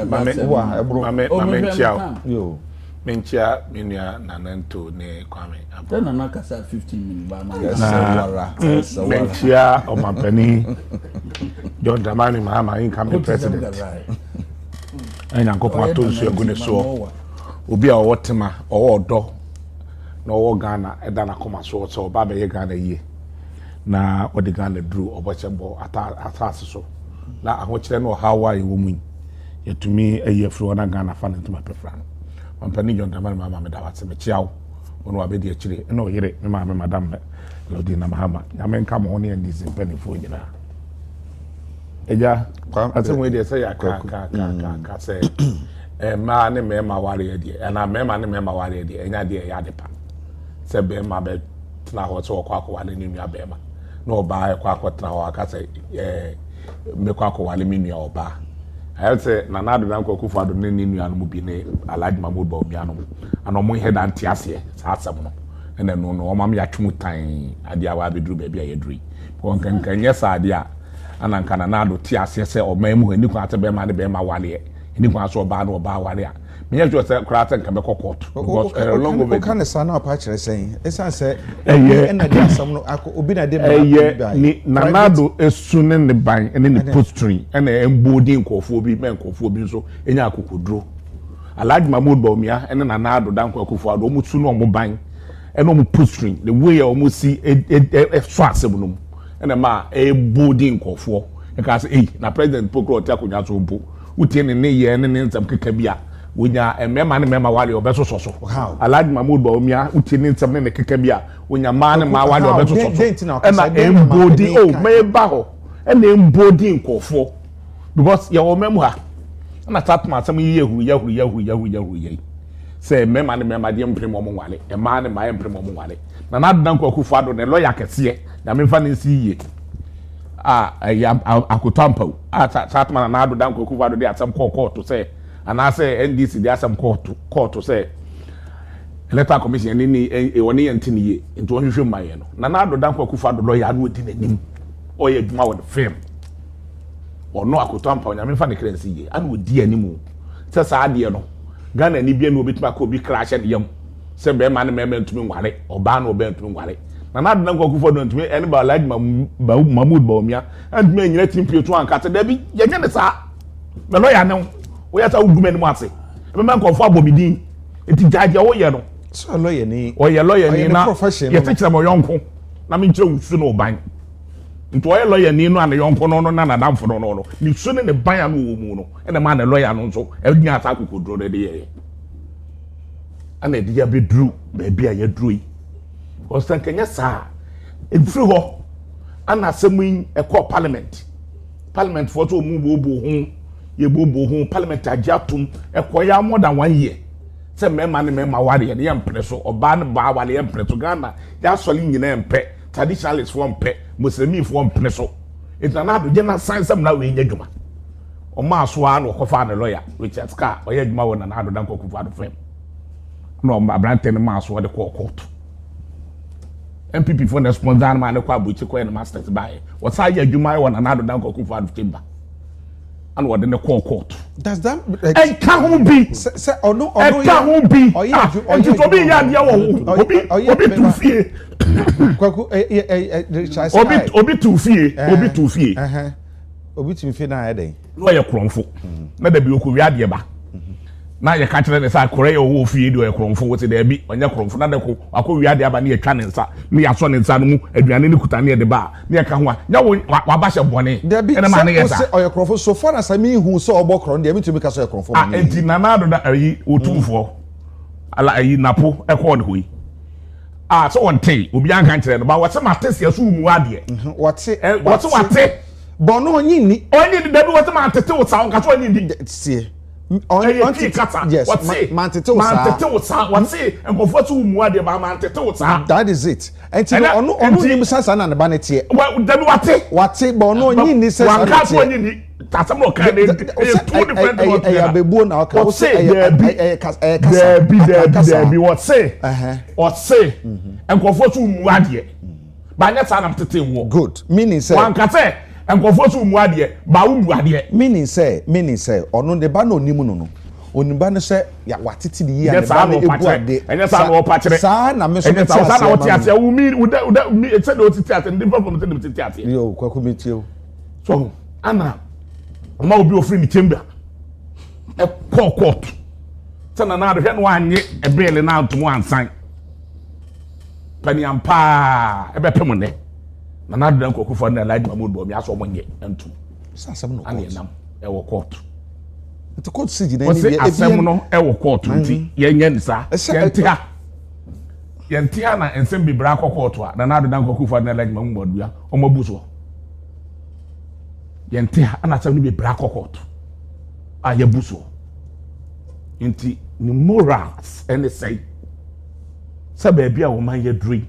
mame Wa ɛboro. mame Oh, mame mehwɛ nkyia me wo. time. Yo. Menkyia me nua Nananto ne Kwame Abo. Sɛ Nana kasa 15 minutes ba ma. Ɛsɛ Na wara. Ɛsɛ wara. menkyia ɔmampanin John Dramani Mahama, incoming president. Ɛna Nyankopɔn ato nsu agu ne soɔ. Obi a ɔwɔ tema, ɔwɔ ɔdɔ na ɔwɔ Ghana ɛda n'akoma soɔ sɛ ɔba abɛyɛ Ghana yie na ɔde Ghana duru ɔbɔhyɛ bɔ ata asase so na ahokyerɛ ne ɔhaw a yɛwɔ mu yi yɛtumi ayi afiri hɔ na Ghana fa ne ntoma pɛfra no. Ɔmampanin John Dramani Mahama, meda wo ase, mekyia wo, wo ne wabɛdi akyire ɛna ɔyere me maame Madam Lordina Mahama. Nyame nka mo ho ne NDC mpanimfoɔ nyinaa. Agya, asɛm wei deɛ sɛ yɛ ka ka ka ka ka sɛ mmaa ne mmarima awareɛ deɛ anaa mmarima ne mmarima awareɛ deɛ, ɛnyɛ adeɛ ɛyɛ ade pa sɛ bɛrima bɛtena hɔ sɛ ɔkɔ akɔware ne nua bɛrima na ɔbaa ɛkɔ akɔtena hɔ aka sɛ mɛkɔ akɔware me nua ɔbaa. Ayɛ sɛ Nana Addo Dankwa Akufo Addo ne ne nuanom bi ne Alhaji Mahmood Bawumia nom ana ɔmo nhɛ da nte aseɛ saa asɛm no. Ɛna ɛno no ɔma me yɛatwe mu tan adeɛ a wɔabɛduru baabi a yɛduru yi, because nka nyɛ saa adeɛ a ana nka Nana Addo te aseɛ sɛ ɔman mu hɔ ɛni kwan sɛ bɛrima ne bɛrima wareɛ, ɛni kwan sɛ ɔbaa ne ɔbaa ware a, menyɛ sure sɛ koraa sɛ nka bɛkɔ court because ɛyɛ long overdue. Woka ne saa na ɔpa kyerɛ sɛn? Ɛsiane sɛ Ɛyɛ obi na de asɛm no akɔ, obi na de mmara ɛyɛ baeɛ. Ne Nana Addo esu ne ne ban ne ne postering ɛna ɛmbolding nkurɔfoɔ bi ma nkurɔfoɔ bi nso nya akokoduro. Alhaji Mahmood Bawumia ɛne Nana Addo Dankwa Akufo-Addo, wɔn su ne wɔn ban ɛne wɔn postering, the way a wɔn si ɛsɔ asɛm no mu ɛna ɛma ɛmbolding nkurɔfoɔ ɛka sɛ eyi na president po kura ɔte akonnwa so mpo, wotie ne ne yɛ ne ne nsɛm keka bi a wonya mmarima ne mmarima wale ɔbɛsosɔ so. Alhaji Mahmood Bawumia, wotie ne nsɛm ne ne keka bi a wonya mmaa ne mmaa wale ɔbɛsosɔ so ɛna ɛmbolding o mɛba hɔ ɛna ɛmbolding nkurɔfoɔ because yɛwɔ mɛmu ha ɛna saa toma asɛm yi yɛ huru yɛ huru yɛ huru yɛ huru yɛ huru yɛ yi sɛ mmarima ne mmarima deɛ mpere mu ɔmo nwale, mmaa ne mmaa mpere mu ɔmo nwale. Nana Addo Dankwa Akufo Addo ne lɔya kɛseɛ, Nyame nfa ne nsi yie, a ɛyɛ Akoto Ampawu a saa toma Nana Addo Dankwa Akufo Addo de asɛm kɔɔ kɔɔto sɛ anaasɛ NDC de asɛm kɔɔto kɔɔto sɛ Electoral Commission ne ne wɔne yɛn nte ne yie nti wɔnhwehwɛ mu ma yɛn no, Nana Addo Dankwa Akufo Addo lɔya no odi n'anim ɔyɛ adwuma wɔ the firm ɔno Akoto Ampawu, Nyame nfa ne kra nsi yie, ana odi anim sɛ saa adeɛ no Ghana ni bia na obetumi akɔ obi kra ahyɛ ne yam sɛ bɛrima ne mmarima ntumi nware, ɔbaa ne ɔbaa ntumi nware. Nana Addo Dankwa Akufo-Addo ntumi ɛne ba Alhaji Mahmood Bawumia ntumi anyina timpie so anka sɛ dabi yɛnyɛ ne saa, mɛ lɔya ne ho woyɛ sɛ wogu m'anim ase ɛbɛma nkurɔfoɔ abɔ me din nti gyae deɛ woyɛ no. Sɛ lɔya ni, ɔyɛ lɔya ni ɔyɛ ne na profession no. Yɛte kyerɛ ma ɔyɔnko na menkyerɛ wo su ne wo ban nti ɔyɛ lɔya ni no a ne yɔnko no no na n'adamfo no no no ne su ne ne ban a no wɔ mu no ɛna maa ne lɔya no nso ɛnya saa akokoduro no de yɛyɛ ɛna ɛde yɛabɛduru baabi a yɛaduru yi. Ɔsɛ nkɛnyɛ saa mfiri hɔ ana asɛm yi ɛkɔɔ parliament, parliament foɔ sɛ ɔmu booboo ho. Yɛbooboo ho, parliament agye atom, ɛkɔeɛ ara more than one year sɛ mmarima ne mmarima awareɛ no yɛmpene so, ɔbaa ne baa awareɛ yɛmpene so. Ghana yɛasɔre nyinaa mpɛ, traditionalist foɔ mpɛ, Muslimifoɔ mpene so. Nti Nana Addo gye n'asan sɛ mmara wei nyɛ adwuma. Ɔmaa so ara na ɔkɔfaa ne lawyer Richard Scar, ɔyɛ adwuma wɔ Nana Addo Dankwa Akufo-Addo firm. Na aberante no maa so ɔde kɔɔ court. NPP foɔ na sponsor no maa no kɔ aburokyi kɔyɛ no masters baeɛ. Wɔsan yɛ adwuma wɔ Nana Addo Dankwa Akufo-Addo chamber. Ana wɔde no kɔɔ court. Does that ɛnka ho bi? Sɛ ɔno ɔno ɛka ho bi. Ɔyɛ ah, ɔyɛ nti obi yɛ adeɛ wɔ ho obi obi tu fie. Kwaku ɛ ɛ ɛ Richard Obi obi tu fie obi tu fie. Obi tu fie na ayɛ dɛn? Na ɔyɛ korɔnfo na dabi okowia adeɛ ba. Na yɛka kyerɛ ne sɛ akɔrɛ yɛ ɔwɔ fie deɛ ɔyɛ korɔnfo wɔsi daabi ɔnyɛ korɔnfo na dɛko wakɔ wia adeɛ aba ne yɛtwa ne nsa ne yɛasɔ ne nsa no mu aduane ne kuta ne yɛde ba a ne yɛka ho a nyɛ wo waba hyɛ bɔne dabi ɛna maa ne sɛ yɛ saa. ɔsɛ ɔyɛ korɔnfo so far as mi hu sɛ ɔbɔ korɔn deɛ mi tumi ka sɛ ɔyɛ korɔnfo Ah, enti Nana Addo da ayi otumfoɔ ala ayi Napo ɛkɔɔ ne hɔ yi ah sɛ ɔntee obi anka nkyerɛ no ba wɔsɛ mate sɛ ɛso mu adeɛ mhm, wɔte wɔsɛ wate bɔn no ɔnye nni ɔnye nni dabi wɔsɛ mantete wo saa ɔnka sɛ ɔnye nni sie ɛyɛ twi kasa wɔse mantete wo saa mantete wo saa wɔse nkurɔfoɔ sɛ wo mu adeɛ ba mantete wo saa that is it nti no ɔno ɔno nim sɛ saa na ne ba ne teɛ dabi wate wate bɔ ɔno ɔnye nni sɛ saa na teɛ wanka so ɔnye nni asɛm na ɔka ne ɛyɛ two different words ɛyɛ abɛbuo na ɔka wɔse daabi ɛyɛ kasa daabi daabi daabi wɔse ɔse nkurɔfoɔ sɛ wo mu adeɛ Ba nyɛ saa na metetee woɔ. Good. Meaning sɛ. Wanka sɛ nkurɔfoɔ sɛ ɔmmu adeɛ, ba wo bu adeɛ. Meaning sɛ, meaning sɛ, ɔno ne ba no ɔnim no no, ɔnim ba no sɛ ya watete ne yie a ne ba no ebu ade. Ɛnyɛ saa na ɔpa kyerɛ. Saa na me nso mete aseɛ. Saa na ɔte aseɛ. Wo mi, wo da, wo da, mi, sɛdeɛ ɔte te aseɛ no different from sɛdeɛ mete aseɛ. Yo, Kwaku me tie o. So, ana, ɔma obi ofiri ne chamber, ɛkɔɔ court, sɛ Nana Addo hwɛ no anyɛ ɛbɛɛle no antom ansan. Paniam paa ɛbɛpem nnɛ. Nana Addo Dankwa Akufo-Addo ne Alhaji Mahmood Bawumia asɔ wɔn nyɛ ntum. Sɛ asɛm no court. Ana ɛnam ɛwɔ court. Nti court si gyina ni deɛ asɛm no ɛwɔ court nti yɛnyɛ ne saa. Yɛnte ha. Yɛnte ha na nsɛm bebree akɔ court a Nana Addo Dankwa Akufo-Addo ne Alhaji Mahmood Bawumia wɔn abu soɔ. Yɛnte ha na asɛm no bebree akɔ court a yɛbu soɔ. Nti ne morals ɛne sɛe. Sɛ baabi a ɔman yi aduru yi,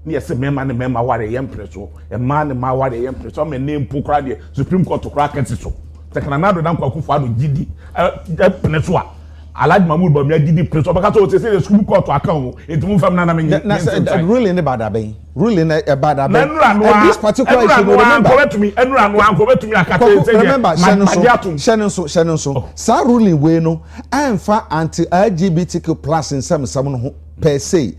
ne yɛsɛ mmarima ne mmarima aware yɛ mpere so, mmaa ne mmaa aware yɛ mpere so, ama ɛnɛ mpo koraa deɛ Supreme Court koraa ka si so. Sɛ Nana Addo Dankwa Akufo-Addo gye di pene so a, Alhaji Mahmood Bawumia gye di pene so, ɔbɛka sɛ ɔsɛ sɛ Supreme Court aka o, enti mo mfam nana menye Na sɛ ruling ne ba da bɛn? Ruling na ɛba da bɛn? Na nnura no a, this particular nnura issue, no a, remember, nkɔbɛtumi, nnura no a, nkɔbɛtumi aka sɛ sɛ remember, hyɛ no nso, hyɛ no nso, hyɛ no nso. Saa ruling wei no, ɛnfa anti-LGBTQ plus nsɛmnsɛm no ho per se.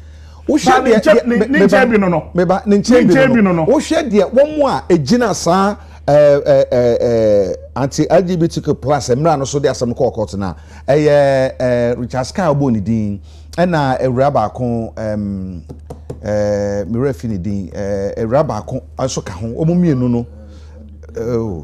Wohwɛ deɛ deɛ ne nkyɛn bi no no. Meba ne nkyɛn bi no no. Wohwɛ deɛ wɔn a egyina saa ɛɛ ɛɛ anti-LGBTQ plus mmira no so de asɛm kɔɔ court na ɛyɛ ɛɛ Richard Sky ɔbɔ ne din ɛna awura baako ɛɛm ɛɛ mewura fi ne din ɛɛ awura baako nso ka ho wɔn mmienu no ɛɛ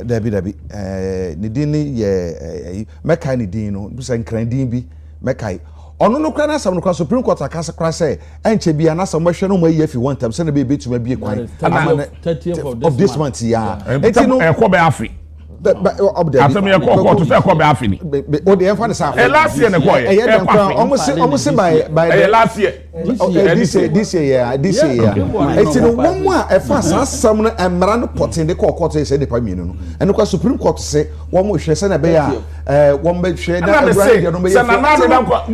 Dabi, dabi. Ɛɛ, ne din no yɛ ɛyi, mɛkae ne din no, sɛ nkran din bi, mɛkae. Ɔno no koraa n'asɛm no koraa Supreme Court aka koraa sɛ ɛnkyɛ biara n'asɛm wɔbɛhwɛ na wɔayi afi hɔ ntɛm sɛnea ɛbɛyɛ ebetumi abie kwan ama ne of this month yi ara. Eti no ɛkɔ bɛ afe. Asɛm yɛ kɔ kɔɔto sɛ ɛkɔ bɛ afe ni. O de ɛnfa ne sɛ afe. Ɛ last year na ɛkɔ yɛ. Ɛyɛ dɛn koraa ɔmo se ɔmo se by by. Ɛyɛ last year. This year this year this year eti no wɔn a ɛfa saa asɛm no mmara no pɔten de kɔɔ kɔɔto yɛ sɛ nipa mmienu no ɛno kɔ supreme court se wɔn hwɛ sɛ na ɛbɛyɛ a ɛɛ wɔn bɛ hwɛ na awura ne deɛ no bɛyɛ fi ɛna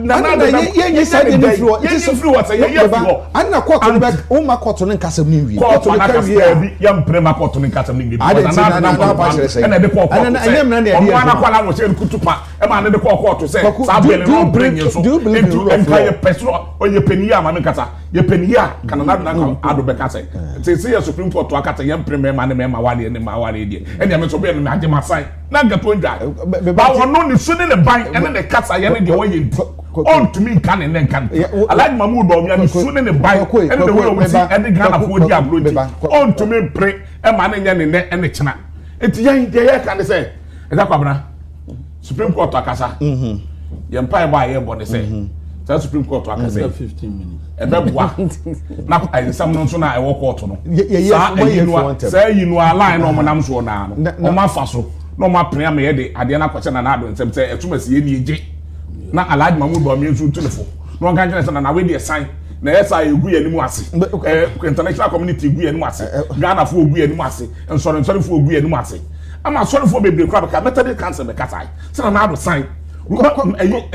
na yɛ yɛ saa deɛ no firi hɔ nti sɛ firi hɔ sɛ yɛ yɛ firi hɔ ɛna kɔɔto no bɛ wɔn ma kɔɔto no nkasɛm no nwie kɔɔto no ka wie a yɛ mpere ma kɔɔto no nkasɛm no nwie adi nti na na na ba kyerɛ sɛ ɛna ɛde kɔɔ kɔɔto sɛ ɔno anakɔ ala wɔ sɛ nkutu pa ɛma ne de kɔɔ kɔɔto sɛ saa bɛlɛ no ɔmpere nye so nti nka yɛ pɛ so ɔyɛ panyin a maame nkasa yɛ panyin a kana na na ado bɛka sɛ sɛ sɛ yɛ supreme court aka sɛ yɛn mpere mmarima ne mmarima awareɛ ne mmaa awareɛ deɛ ɛnna ɛmɛ nso bɛyɛ no agye ma san na nka to ndwa ba wɔn no ne su ne ne ban ɛne ne kasa yɛ ne deɛ wɔyɛ nti ɔntumi nka ne nne nka ne Alhaji Mahmood Bawumia ne su ne ne ban ɛne ne wɔyɛ wɔn si ɛne Ghana foɔ di agorɔ nti ɔntumi mpere ɛma ne nyɛ ne nɛ ɛne kyena nti yɛn deɛ yɛka ne sɛ ɛda kwabena. Supreme Court akasa. Mm-hmm. Yɛn mpaebɔ a yɛbɔ ne sɛ mm-hmm. saa Supreme Court akasa yi ɛbɛboa na nsɛm no nso na ɛwɔ court no saa ayi no saa ayi no a line na wɔn nam soɔ naa no wɔn afa so. na wɔn apene ama yɛde adeɛ no akɔhyɛ Nana Addo nsam sɛ ɛsom asi yɛ nie gye na Alhaji Mahmood Bawumia nso ntu ne fo na wɔnka nkyerɛ sɛ Nana wei deɛ san na ɛyɛ saa yɛgu yɛn anim ase ɛɛ international community gu yɛn anim ase Ghanafoɔ gu yɛn anim ase nsɔrensɔrefoɔ gu yɛn anim ase ama asɔrefoɔ bebree koraa bɛka Methodist Council bɛkasae sɛ Nana Addo san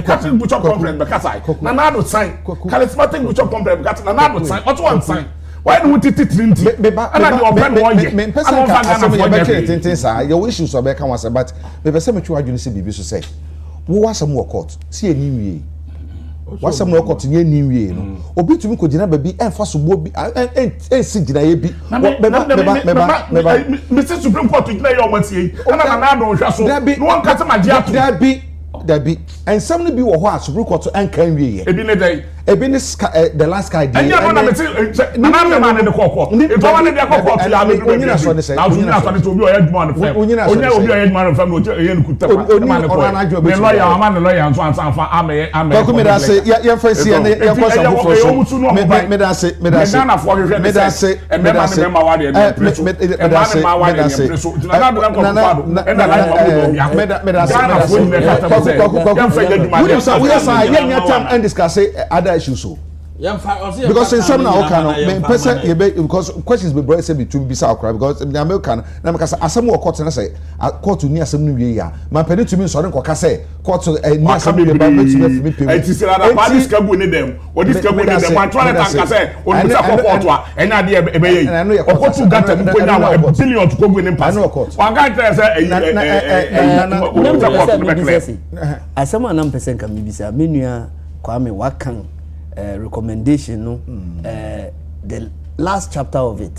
Catholic Bishop Conference bɛkasae Nana Addo san Charismatic Bishop Conference bɛkasae Nana Addo san ɔto wɔn san wɔyɛ ne ho tititiri nti ɛna deɛ ɔpɛ na ɔyɛ mempɛ sɛ nka asɛm yɛbɛtwe ne tenten saa yɛwɔ issues a bɛka ho asɛm but mepɛ sɛ metwe w'adwene sɛ biribi so sɛ wowɔ asɛm wɔ court sɛ yɛni nwie w'asɛm na ɔkɔto ne yɛni nwie no mm. obi tumi kɔgyina baabi ɛmfa soboɔ bi ɛnsi gyinaeɛ bi bɛba bɛba bɛba bɛba mesi supreme court gyina yɛ ɔmo atie yi ɛna nana addo nhwɛ so na wɔn kasa ma gye ato dabi dabi nsɛm no bi wɔ hɔ a supreme court ɛnka nwie yɛ ebi ne dɛ ebi ne sky eh, the last sky deɛ ɛnyɛ no na mete sɛ nana addo maa ne de kɔ court etu ɔma ne de kɔ court yɛ ame duro onyina sɔ ne sɛ na onyina sɔ ne sɛ obi ɔyɛ adwuma ne fɛm onye obi ɔyɛ adwuma ne fɛm na ɔkyɛ ɛyɛ ne kuta pa ɛma ne kɔ ne lɔya ɔma ne lɔya nso ansa anfa amɛyɛ amɛyɛ kɔkɔ mi da se yɛn fɛ si yɛn yɛn kɔ sa foforɔ so mi da se mi da se mi da se mi da se mi da se mi da se nana mi da se mi da se kɔkɔ kɔkɔ wúni sɛ wúyɛ saa yɛn nyɛ tam ɛn discuss other issues o because nsɛm na ɔka no mepɛ sɛ yɛbɛ because questions bebree sɛ metum bisa akora because nea meka no na meka sɛ asɛm wɔ court na sɛ court ni asɛm no wie a mampɛne tumi nsɔre nkɔka sɛ court ni asɛm wie ba mɛtumi afiri me pɛ mu ɛti sɛ dada paa de sika gu ne dɛm wɔde sika gu ne dɛm wɔatwerɛ ne tanka sɛ ɔnim sɛ kɔ court a ɛnyɛ adeɛ ɛbɛyɛ yi ɔkɔtu gata mu kɔnya wa billion to kɔgu ne mpa so wanka nkyerɛ sɛ ɛyi ɛyi ɔnim sɛ court no bɛklɛ asɛm a na mpɛ sɛ nka mebisa me nua Kwame wakan uh, recommendation no mm. uh, the last chapter of it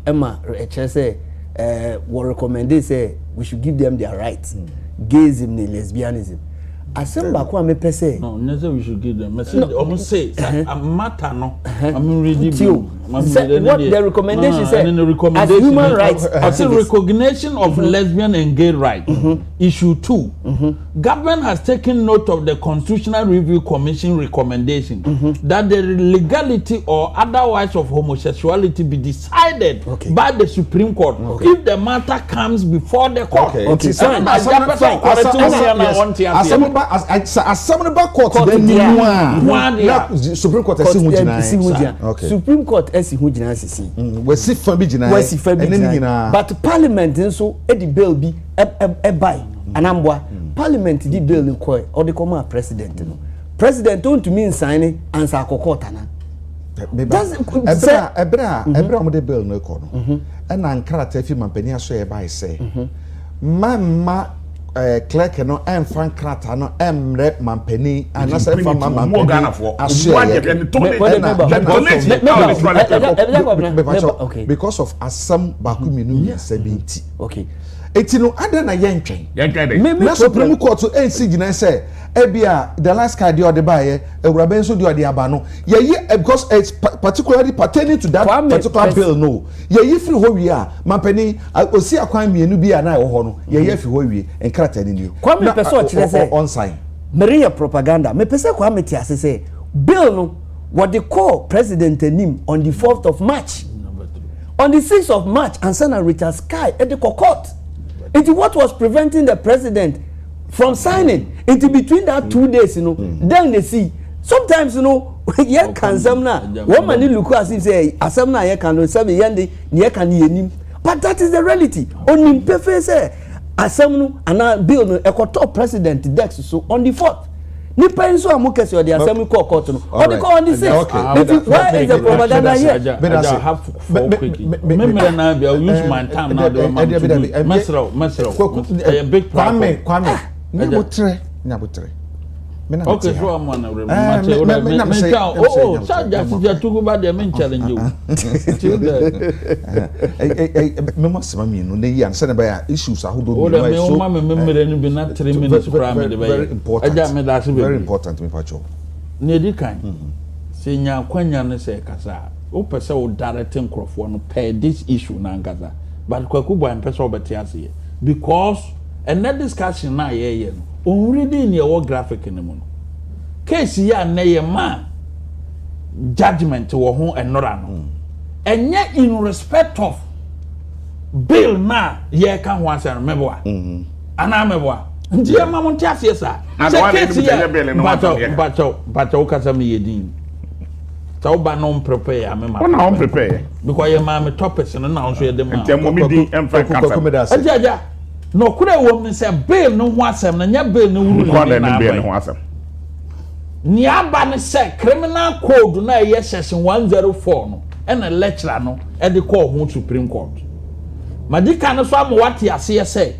ɛma mm. ɛkyerɛ sɛ uh, wɔ recommend sɛ we should give them their rights mm. gayism ne lesbianism asɛm baako a mepɛ sɛ. no n sɛ we should give them mɛ sɛ ɔmo se sɛ matter no ɔmo ready bi sɛ what the recommendation sɛ as human rights activists. recognition of mm -hmm. lesbian and gay rights mm -hmm. issue 2 mm -hmm. Government has taken note of the Constitutional Review Commission recommendation mm -hmm. that the legality or otherwise of homosexuality be decided okay. by the Supreme Court okay. if the matter comes before the court. Okay. Okay. Fine. Asɛm no ba court dɛ ni mu a na Supreme Court ɛsi ho gyina. Okay. Supreme Court ɛsi ho gyina sisi. Wɔsi fa bi gyina. Wɔsi fa bi gyina. But Parliament nso ɛdi bill bi ɛbae anamboa parliament di bill no kɔɛ ɔde kɔ maa president no president ontumi nsan ne ansa akɔ court ana. ɛberɛ a ɛberɛ a mhm. wɔde bill no kɔ no mhm. ɛna nkrataa fi mampanin aso yɛ bae sɛ mhm. mma ɛɛ eh, clerk no ɛnfa nkrataa no ɛmrɛ mampanin anasɛ ɛnfa ma mampanin aso yɛ ɛna ɛna because of asɛm baako mmienu mmiɛnsa bi nti. Okay. Eti no adɛn na yɛntwɛn? Yɛntwɛn dɛ. Na Supreme Court nsi gyinae sɛ ebia the last card deɛ ɔde baeɛ, awuraba yi nso deɛ ɔde aba no, yɛyi eh, because it's particularly pertaining to that Kwame, particular bill no. Yɛyi firi hɔ wie a, mampanin, osi akwan mmienu bi a na ɛwɔ hɔ no, yɛyi afi hɔ wie, nkrataa no nie. Kwame pɛ sɛ ɔkyerɛ sɛ ɔnsan. Mereyɛ propaganda. Mepɛ sɛ Kwame te ase sɛ bill no wɔde kɔɔ president anim on the 4th of March. On the 6th of March ansa na Richard Sky de kɔ court. Nti what was preventing the president from signing? Nti between that 2 days no, mm. then they see. Sometimes you know, yɛn ka nsɛm na wɔn ma ne look as if sɛ asɛm na yɛ ka no sɛbi yɛn de ne yɛ ka ne yɛ nim. But that is the reality. Onim pefee sɛ asɛm no anaa bill no ɛkɔtɔ president desk so on the 4th. Nipa yi nso a mo kɛse ɔde asɛm yi kɔɔ court no ɔde kɔ on the six nti where is the propaganda here. Aja have four quick mímìrì náà bi I will use my time now de ma to do mɛsirɛw mɛsirɛw ɛyɛ big platform. Kwame Kwame nyabotrɛ nyabotrɛ. Okay so ɔmo na wura mu ma te wura mi mi twa o o sa jasi ja tugu ba deɛ mi n challenge o. Mɛma sima mmienu na yi ansa na bɛyɛ issues ahodoɔ mmienu a ɛso. O de mi o ma mi mi mmerɛ no bi na 3 minutes koraa mede bɛyɛ. Very important. Agya meda ase bebree. Very important mepa kyɛw. Nea edi kan, sɛ nya akwanya no sɛ ɛkasa a, wopɛ sɛ wo direct nkorɔfoɔ no per this issue no ankasa. But Kwaku Boy mpɛ sɛ ɔbɛte aseɛ because ɛnɛ discussion no a yɛreyɛ no, ɔnreading nea ɛwɔ graphic no mu no. Case yi a nnɛ yɛmaa judgement wɔ ho ɛnora no, ɛnyɛ in respect of bill no a yɛreka ho asɛm no, meboa. Anaa mɛboa? Nti yɛ ma mo nte aseɛ saa. Sɛ case yɛ mpakyɛw mpakyɛw mpakyɛw wokasa mi yɛ din. Sɛ woba no mprepare yɛ ame ma. Wona wɔn prepare yɛ. Because yɛ maa me topics no na nso yɛ de maa. Nti ɛmɔ mi din ɛmfa nkasa. Nti agya nɔkorɛ wɔ mu sɛ bill no ho asɛm no nyɛ bill no wuru ne na aba. Nea aba ne sɛ criminal code no a ɛyɛ section 104 no ɛna lecturer no ɛde kɔɔ ho Supreme Court. Madi kan nso ama wate aseɛ sɛ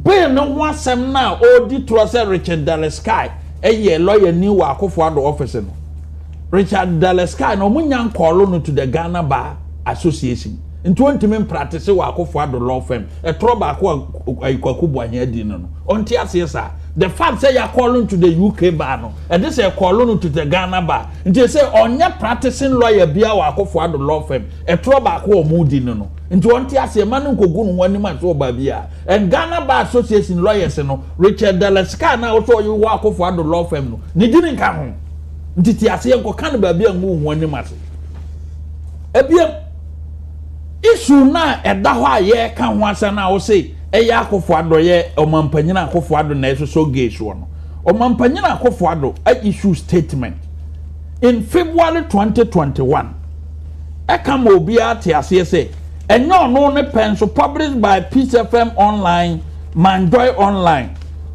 bill no ho asɛm no a ɔredi torɔ sɛ Richard Dalesky yɛ lɔyani wɔ Akufo Addo office no, Richard Dalesky no wɔn nya nkɔɔlo no to the Ghana Bar Association nti ɔntumi mpratese wɔ Akufo Addo law firm. Ɛtorɔ baako a Kwaku Boahen adi no no, ɔnte aseɛ saa. The fact sɛ yɛakɔɔlo no to the UK bar no, ɛde sɛ ɛkɔɔlo no to the Ghana bar. Nti sɛ ɔnyɛ practicing lawyer biara wɔ Akufo Addo law firm. Ɛtorɔ baako a wɔn di no no nti ɔnte aseɛ mma no nkɔgu ne ho anim ase wɔ baabi a and Ghana Bar Association lawyers no Richard Daleska no a ɔsɛ ɔyɛ wɔ Akufo Addo law firm no ne din nka ho nti te aseɛ nkɔka no baabi a ngu wo ho anim ase. Ebiem issue no a ɛda hɔ a yɛreka ho asɛm no a wose ɛyɛ Akufo Addo yɛ ɔmampanyin Akufo Addo na ɛsosɔ gay soɔ no ɔmampanyin Akufo Addo issue statement in February 2021 ɛka ma obiara te aseɛ sɛ ɛnyɛ ɔno ne pɛ nso published by Peace FM Online, Manjoy Online.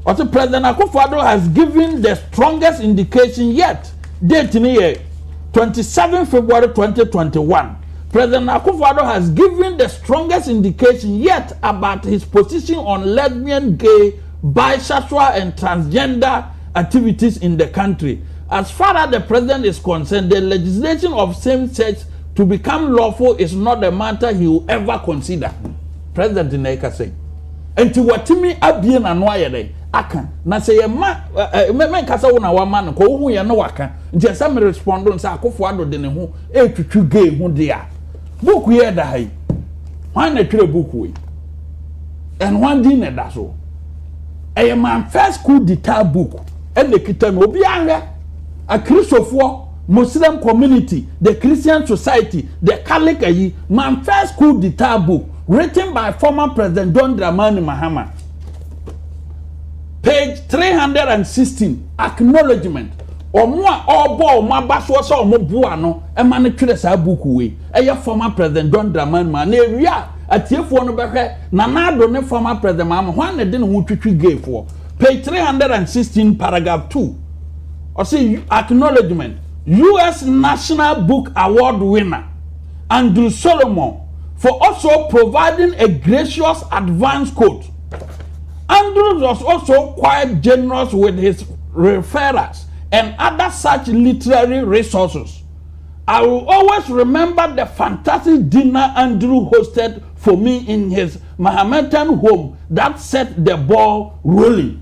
Ɔse President Akufo-Addo has given the strongest indication yet. Date no yɛ 27 February 2021. President Akufo-Addo has given the strongest indication yet about his position on lesbian, gay, bisexual and transgender activities in the country. As far as the president is concerned, the legislation of same-sex to become lawful is not a matter he will ever consider. President na ɛka sɛ, nti watumi abie n'ano ayɛ dɛn aka na sɛ yɛ ma ɛ ɛ mɛnka sɛ wo na wama no kɔ wohu yɛ no waka nti ɛsɛ me respond no sɛ Akufo Addo de ne ho ɛretwitwi gay ho de a book yɛ ɛda ha yi hwan na ɛtwerɛ book wei and hwan din na ɛda so ɛyɛ my first coup d'etat book ɛna ekita no obiara nhwɛ akristofoɔ muslim community the christian society the catholic ayi my first coup d'etat book written by former president john dramani mahama page 316 acknowledgement wɔn a ɔrebɔ wɔn aba soɔ sɛ wɔn boa no ɛma no twerɛ saa book wei ɛyɛ former president john dramani mahama na ewia atiefoɔ no bɛhwɛ nana addo ne former president mahama hwan na ɛde ne ho twitwi gayfoɔ page 316 paragraph 2 ɔsɛ acknowledgement us national book award winner andrew solomon for also providing a gracious advance quote andrew was also quite generous with his referrals and other such literary resources I will always remember the fantastic dinner Andrew hosted for me in his Mahometan home that set the ball rolling.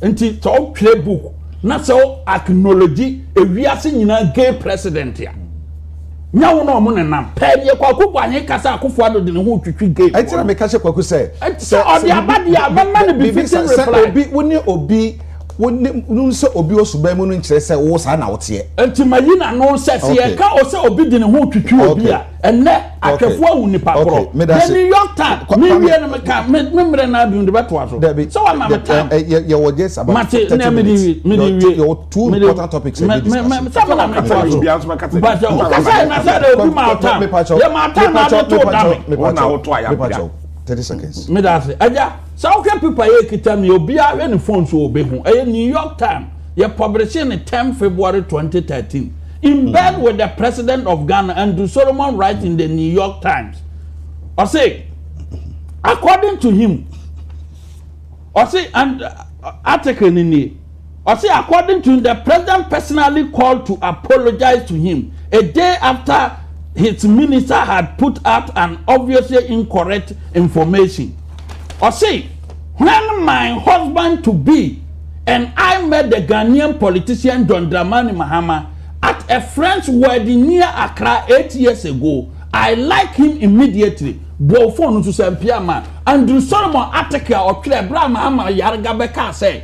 Nti sɛ wotwerɛ book na sɛ wo acknowledge ewiase nyinaa gay president a nya wo na ɔmo nenam pɛɛ deɛ Kwaku Boahen kasa Akufo Addo de ne ho twitwi gay. Ɛnti na meka kyerɛ Kwaku sɛ. Sɛ ɔde aba deɛ a mɛma no befitting reply. Sɛ obi wo ne obi wo ne nu sɛ obi wɔ suban mu no nkyerɛ sɛ wo saa na woteɛ. Nti mayi n'ano sɛ sɛ yɛka o sɛ obi de ne ho twitwi obi a ɛnɛ ahwɛfoɔ ahu nipa korɔ. The New York Times me wie no meka me me mmerɛ no adu de bɛtoa so. Sɛ wama me time. Yɛwɔ just about Mate 30 na mede minutes. wie mede wie. Yɛwɔ two important topics a yɛbɛ discuss. Sɛ me na metoa so. Mpakyɛ wokasa na sɛ de obi ma wo time. Yɛ ma time na ade to da me. Wo na woto ayamdea. 30 seconds. Meda ase. Agya, sɛ wohwɛ paper yɛ kita mi, obiara hwɛ ne phone so obehu. Ɛyɛ New York Times. Yɛ publish ne 10 February 2013. In bed with the president of Ghana, Andrew Solomon writes in the New York Times. Ɔse, according to him, ɔse, and article ni nie. Ɔse, according to him, the president personally called to apologize to him a day after his minister had put out an obviously incorrect information. Ɔse, when my husband to be and I met the Ghanaian politician John Dramani Mahama at a friend's wedding near Accra 8 years ago, I like him immediately. Bɔ phone nso sɛ mpia ma Andrew Solomon article a ɔtwerɛ berɛ a Mahama yarega bɛkaa sɛ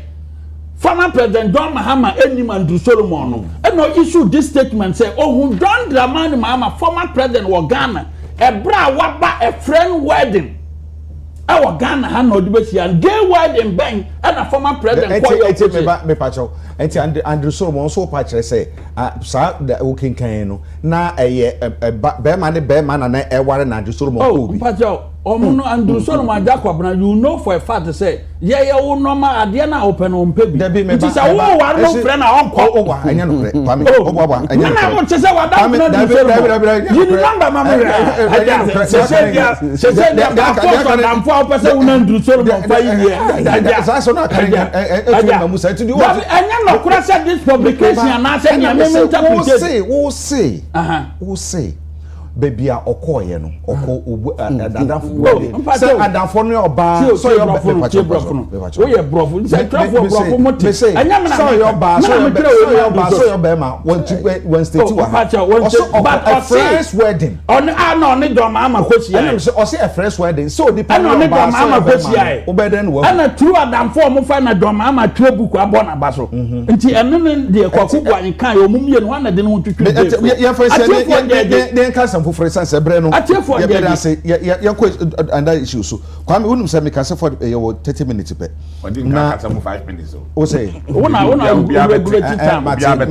former president John Mahama anim Andrew Solomon no ɛna issue this statement sɛ ohun John Dramani Mahama former president wɔ Ghana ɛberɛ a waba a friend wedding. Ɛwɔ Ghana ha na ɔde bɛhyia no. Gay wedding bɛn ɛna former president kɔ yɛ ɔkɔhyɛ. Ɛti meba mepakyɛw ɛti Andrew Solomon nso pa kyerɛ sɛ saa wokenkan no na ɛyɛ ɛba bɛrima ne bɛrima na na ɛware na Andrew Solomon kɔ obi. Oh mpakyɛw ɔmo no Andrew Solomon agya kwabena you know for a fact sɛ yɛyɛ wo nɔɔma adeɛ no a wopɛ no ɔmpɛ bi. Dabi meba nti sɛ wo ware no frɛ na ɔnkɔ. O wa ɛnyɛ nokorɛ Kwame o wa wa ɛnyɛ nokorɛ. Mena wo te sɛ wadamfo na Andrew Solomon yi ne number ma me hwɛ. Agya sese deɛ sese deɛ baako sɔ damfo a wopɛ sɛ wo na Andrew Solomon fa yi deɛ. Agya saa sɔ na aka ne ɛtu ma mu sa ɛtu di wɔ. Dabi ɛnyɛ nokorɛ sɛ this publication anaasɛ nea me me interpretation. Wo se wo se wo se. baabi a ɔkɔɔyɛ no ɔkɔ obu adamfo bi wɔ de sɛ adamfo no yɛ ɔbaa sɛ ɔyɛ ɔbaa mepakyɛ mepakyɛ mepakyɛ woyɛ borɔfo nsɛ twerɛfoɔ borɔfo mo te ɛnyɛ mena sɛ ɔyɛ ɔbaa sɛ ɔyɛ ɔbaa sɛ ɔyɛ ɔbɛrima wɔn ti wɔn state wɔ ha ɔsɛ ɔkɔ a friend's wedding ɔne a na ɔne dɔm ama kɔ hyia ɛna sɛ ɔsɛ a friend's wedding sɛ onipa no yɛ ɔbaa sɛ ɔyɛ ɔbɛrima wobɛyɛ dɛn na wahu ɛna turu adamfo a wɔfa na dɔm ama twerɛ buku abɔ n'aba so nti ɛno ne deɛ Kwaku Boahen kaeɛ wɔn mmienu hɔ na de ne ho twitwiri dee so. Yɛmfa sɛ ne yɛnka asɛm foforɔ ɛsiane sɛ berɛ no yɛbɛda ase yɛnkɔ another issue so. Kwame wonim sɛ meka sɛ for yɛwɔ 30 minutes pɛ. Na kasa mu 5 minutes o. Wo sɛ wona wona regulate time. No problem.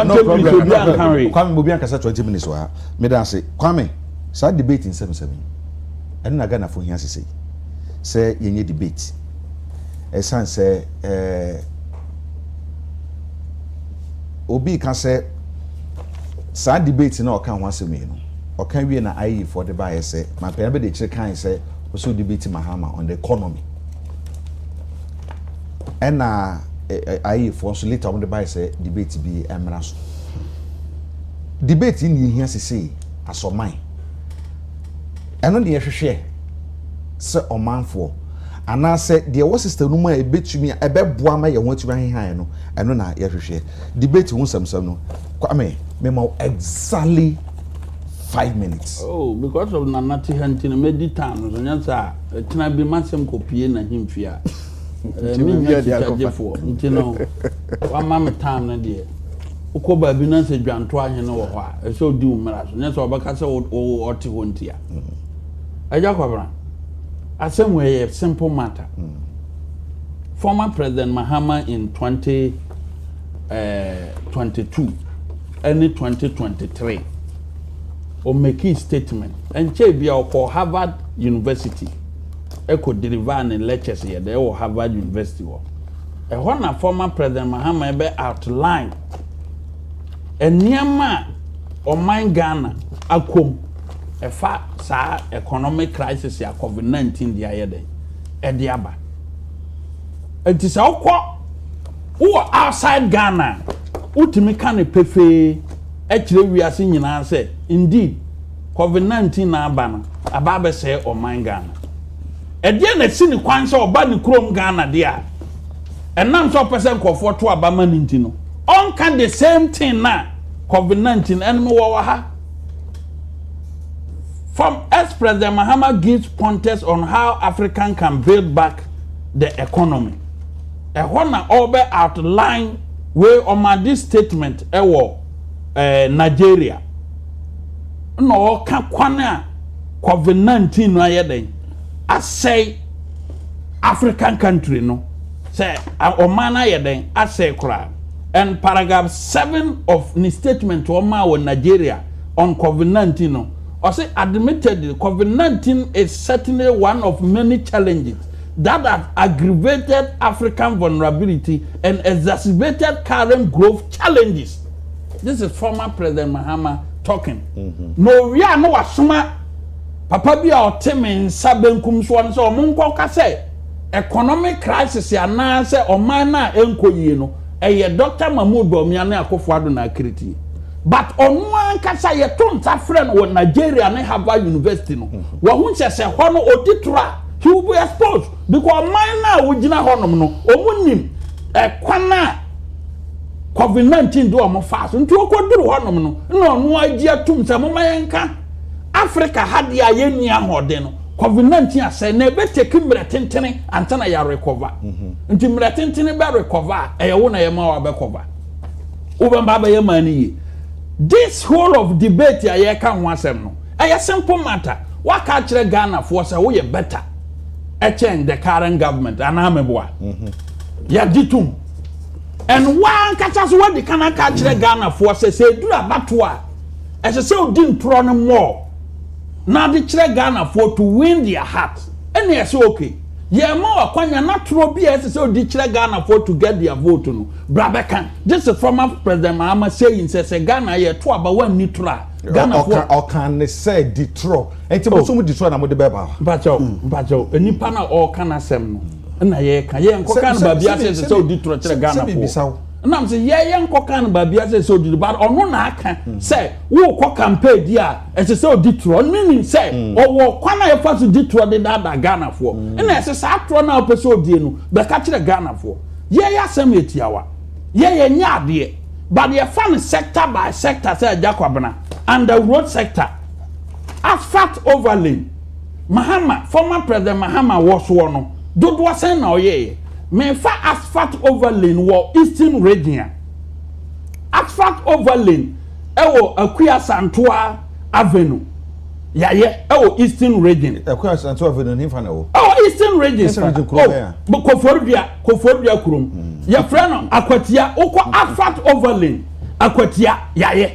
No problem. Kwame obi ankasa 20 minutes wɔ ha. Meda ase. Kwame saa debate nsɛmsɛm yi ɛno na Ghanafoɔ hia sesei sɛ yɛnyɛ debate ɛsiane sɛ ɛɛ Obi reka sɛ saa debate no a ɔka ho asɛm yi no, ɔka wie na IE foɔ de baeɛ sɛ Mampɛn Abɛdiakyire kae sɛ ɔpɛ sɛ ɔdebate Mahama on the economy. Ɛna IE foɔ nso later wɔn de baeɛ sɛ debate bi mmra so. Debate yi na yɛhia sesei as ɔman. Ɛno na yɛhwehwɛ sɛ ɔmanfoɔ anaasɛ deɛ ɛwɔ system no mu a ɛbɛtumi a ɛbɛboa ma yɛn ho atumi aheha yɛn no, ɛno na yɛhwehwɛ. Debate ho nsɛmsɛm no, Kwame, mema wo exactly 5 minutes. Oh, because of Nana te ha nti no, mɛdi time no so, nyɛ saa a, ɛkyena bi m'asɛm kɔpue n'ahemfie a, eh, mennya kyikyagyefoɔ. Nti no, wama me time no deɛ, wokɔ baabi na sɛ dwanto ahene wɔ hɔ a, ɛsɛ sɛ ɔdi wo mmara so, nyɛ sɛ ɔbɛka sɛ ɔte hɔ nti a. Agya Kwabena, asɛm wei yɛ simple matter. Former President Mahama in 2022 ɛne 2023 ɔmekii statement ɛnkyɛe bia ɔkɔɔ Harvard University ɛkɔ deliver ne lectures yɛ dɛ ɛwɔ Harvard University hɔ. Ɛhɔ na former President Mahama ɛbɛ outline nneɛma a ɔman Ghana akɔm ɛfa saa economic crisis a covid 19 de ayɛ dɛn ɛde aba. Nti sɛ wokɔ wowɔ outside Ghana a wotumi ka no pefee kyerɛ wiase nyinaa sɛ indeed covid 19 na aba no aba abɛsɛe ɔman Ghana. Ɛdeɛ na ɛsi ne kwan sɛ ɔba ne kurom Ghana deɛ a ɛnam sɛ ɔpɛ sɛ nkurɔfoɔ to aba ma no nti no ɔnka the same thing na covid 19 ɛno mewɔ wɔ ha. From ex-President Mahama gives pointers on how African can build back the economy. Ɛhɔ na ɔbɛ outline wei ɔma this statement ɛwɔ eh, Nigeria. Na ɔka kwan a COVID-19 no ayɛ dɛn asɛe African country no sɛ ɔman no ayɛ dɛn asɛe koraa. And paragraph 7 of ne statement ɔmaa wɔ Nigeria on COVID-19 no, ɔse admittedly COVID-19 is certainly one of many challenges that have aggravated African vulnerability and exacerbated current growth challenges. This is former President Mahama talking. Na owie a na wasoma papa bi a ɔte me nsa benkum soɔ no sɛ ɔmo nkɔka sɛ economic crisis anaasɛ ɔman no a ɛnkɔ yie no ɛyɛ Dr. Mahmoud Bawumia ne Akufo-Addo na akiritie. But ɔno ankasa yɛto nsa frɛ no wɔ Nigeria ne Harvard University no, wahu sɛ sɛ hɔ no ɔdi toro a, he will be exposed because ɔman no a wogyina hɔnom no, wɔn nim ɛkwan a COVID-19 de wɔn faa so. Nti ɔkɔduru hɔnom no, na ɔno agye atum sɛ moma yɛnka Africa ha deɛ a yɛnni ahoɔden no, COVID-19 asɛe na ɛbɛteki mmerɛ tentene ansa na yɛarekɔva. Nti mmerɛ tentene bɛrekɔva a, ɛyɛ wo na yɛma wabɛkɔva. Wobɛba abɛyɛ man no yie. This whole of debate a yɛreka ho asɛm no, ɛyɛ simple matter. Woaka akyerɛ Ghanafoɔ sɛ woyɛ better. ɛkyɛn the current government anaa meboa. Mm-hmm. Yɛgye tom. And wankasa so wadi kan aka akyerɛ Ghanafoɔ sɛ sɛ ɛduru abatoɔ a ɛsɛ sɛ odi ntorɔ no mmɔɔ na ade kyerɛ Ghanafoɔ to win their heart. Ɛna ɛsɛ okay. Yɛma wakwanya na torɔ bi a ɛsɛ sɛ odi kyerɛ Ghanafoɔ to get their vote no bra bɛka. This is former President Mahama saying sɛ sɛ Ghana yɛto aba wanni torɔ a Ghanafoɔ. Ɔka ne sɛ di torɔ. Nti mo so mo di torɔ na mo de bɛba. Mpakyɛw mpakyɛw nipa na ɔreka n'asɛm no. na yɛreka yɛn nkɔka no baabi asɛ sɛ sɛ odi torɔ kyerɛ Ghanafoɔ nam sɛ yɛ yɛn nkɔka no baabi asɛ sɛ odi but ɔno na aka hmm. sɛ wokɔ campaign di a ɛsɛ sɛ odi torɔ meaning sɛ hmm. ɔwɔ kwan a yɛfa so di torɔ de daadaa Ghanafoɔ hmm. ɛna ɛsɛ saa torɔ no a wopɛ sɛ odie no bɛka kyerɛ Ghanafoɔ yɛyɛ asɛm yɛ tiawa yɛyɛ nyɛ adeɛ but yɛfa no sector by sector sɛ agya kwabena under road sector asphalt overlay Mahama, former President Mahama wɔ soɔ no, dodoɔ sɛn na ɔyɛeɛ? Mefa asphalt overlane wɔ Eastern Region a, asphalt overlane ɛwɔ Akua Santoa Avenue, yɛayɛ ɛwɔ Eastern Region. Akua Santoa Avenue ne nfa na ɛwɔ? Ɛwɔ Eastern Region. Eastern Region kuro bɛn a? Oh, Koforidua, Koforidua kurom. Hmm. Yɛfrɛ no Akwatia, wokɔ asphalt overlane, Akwatia, yɛayɛ.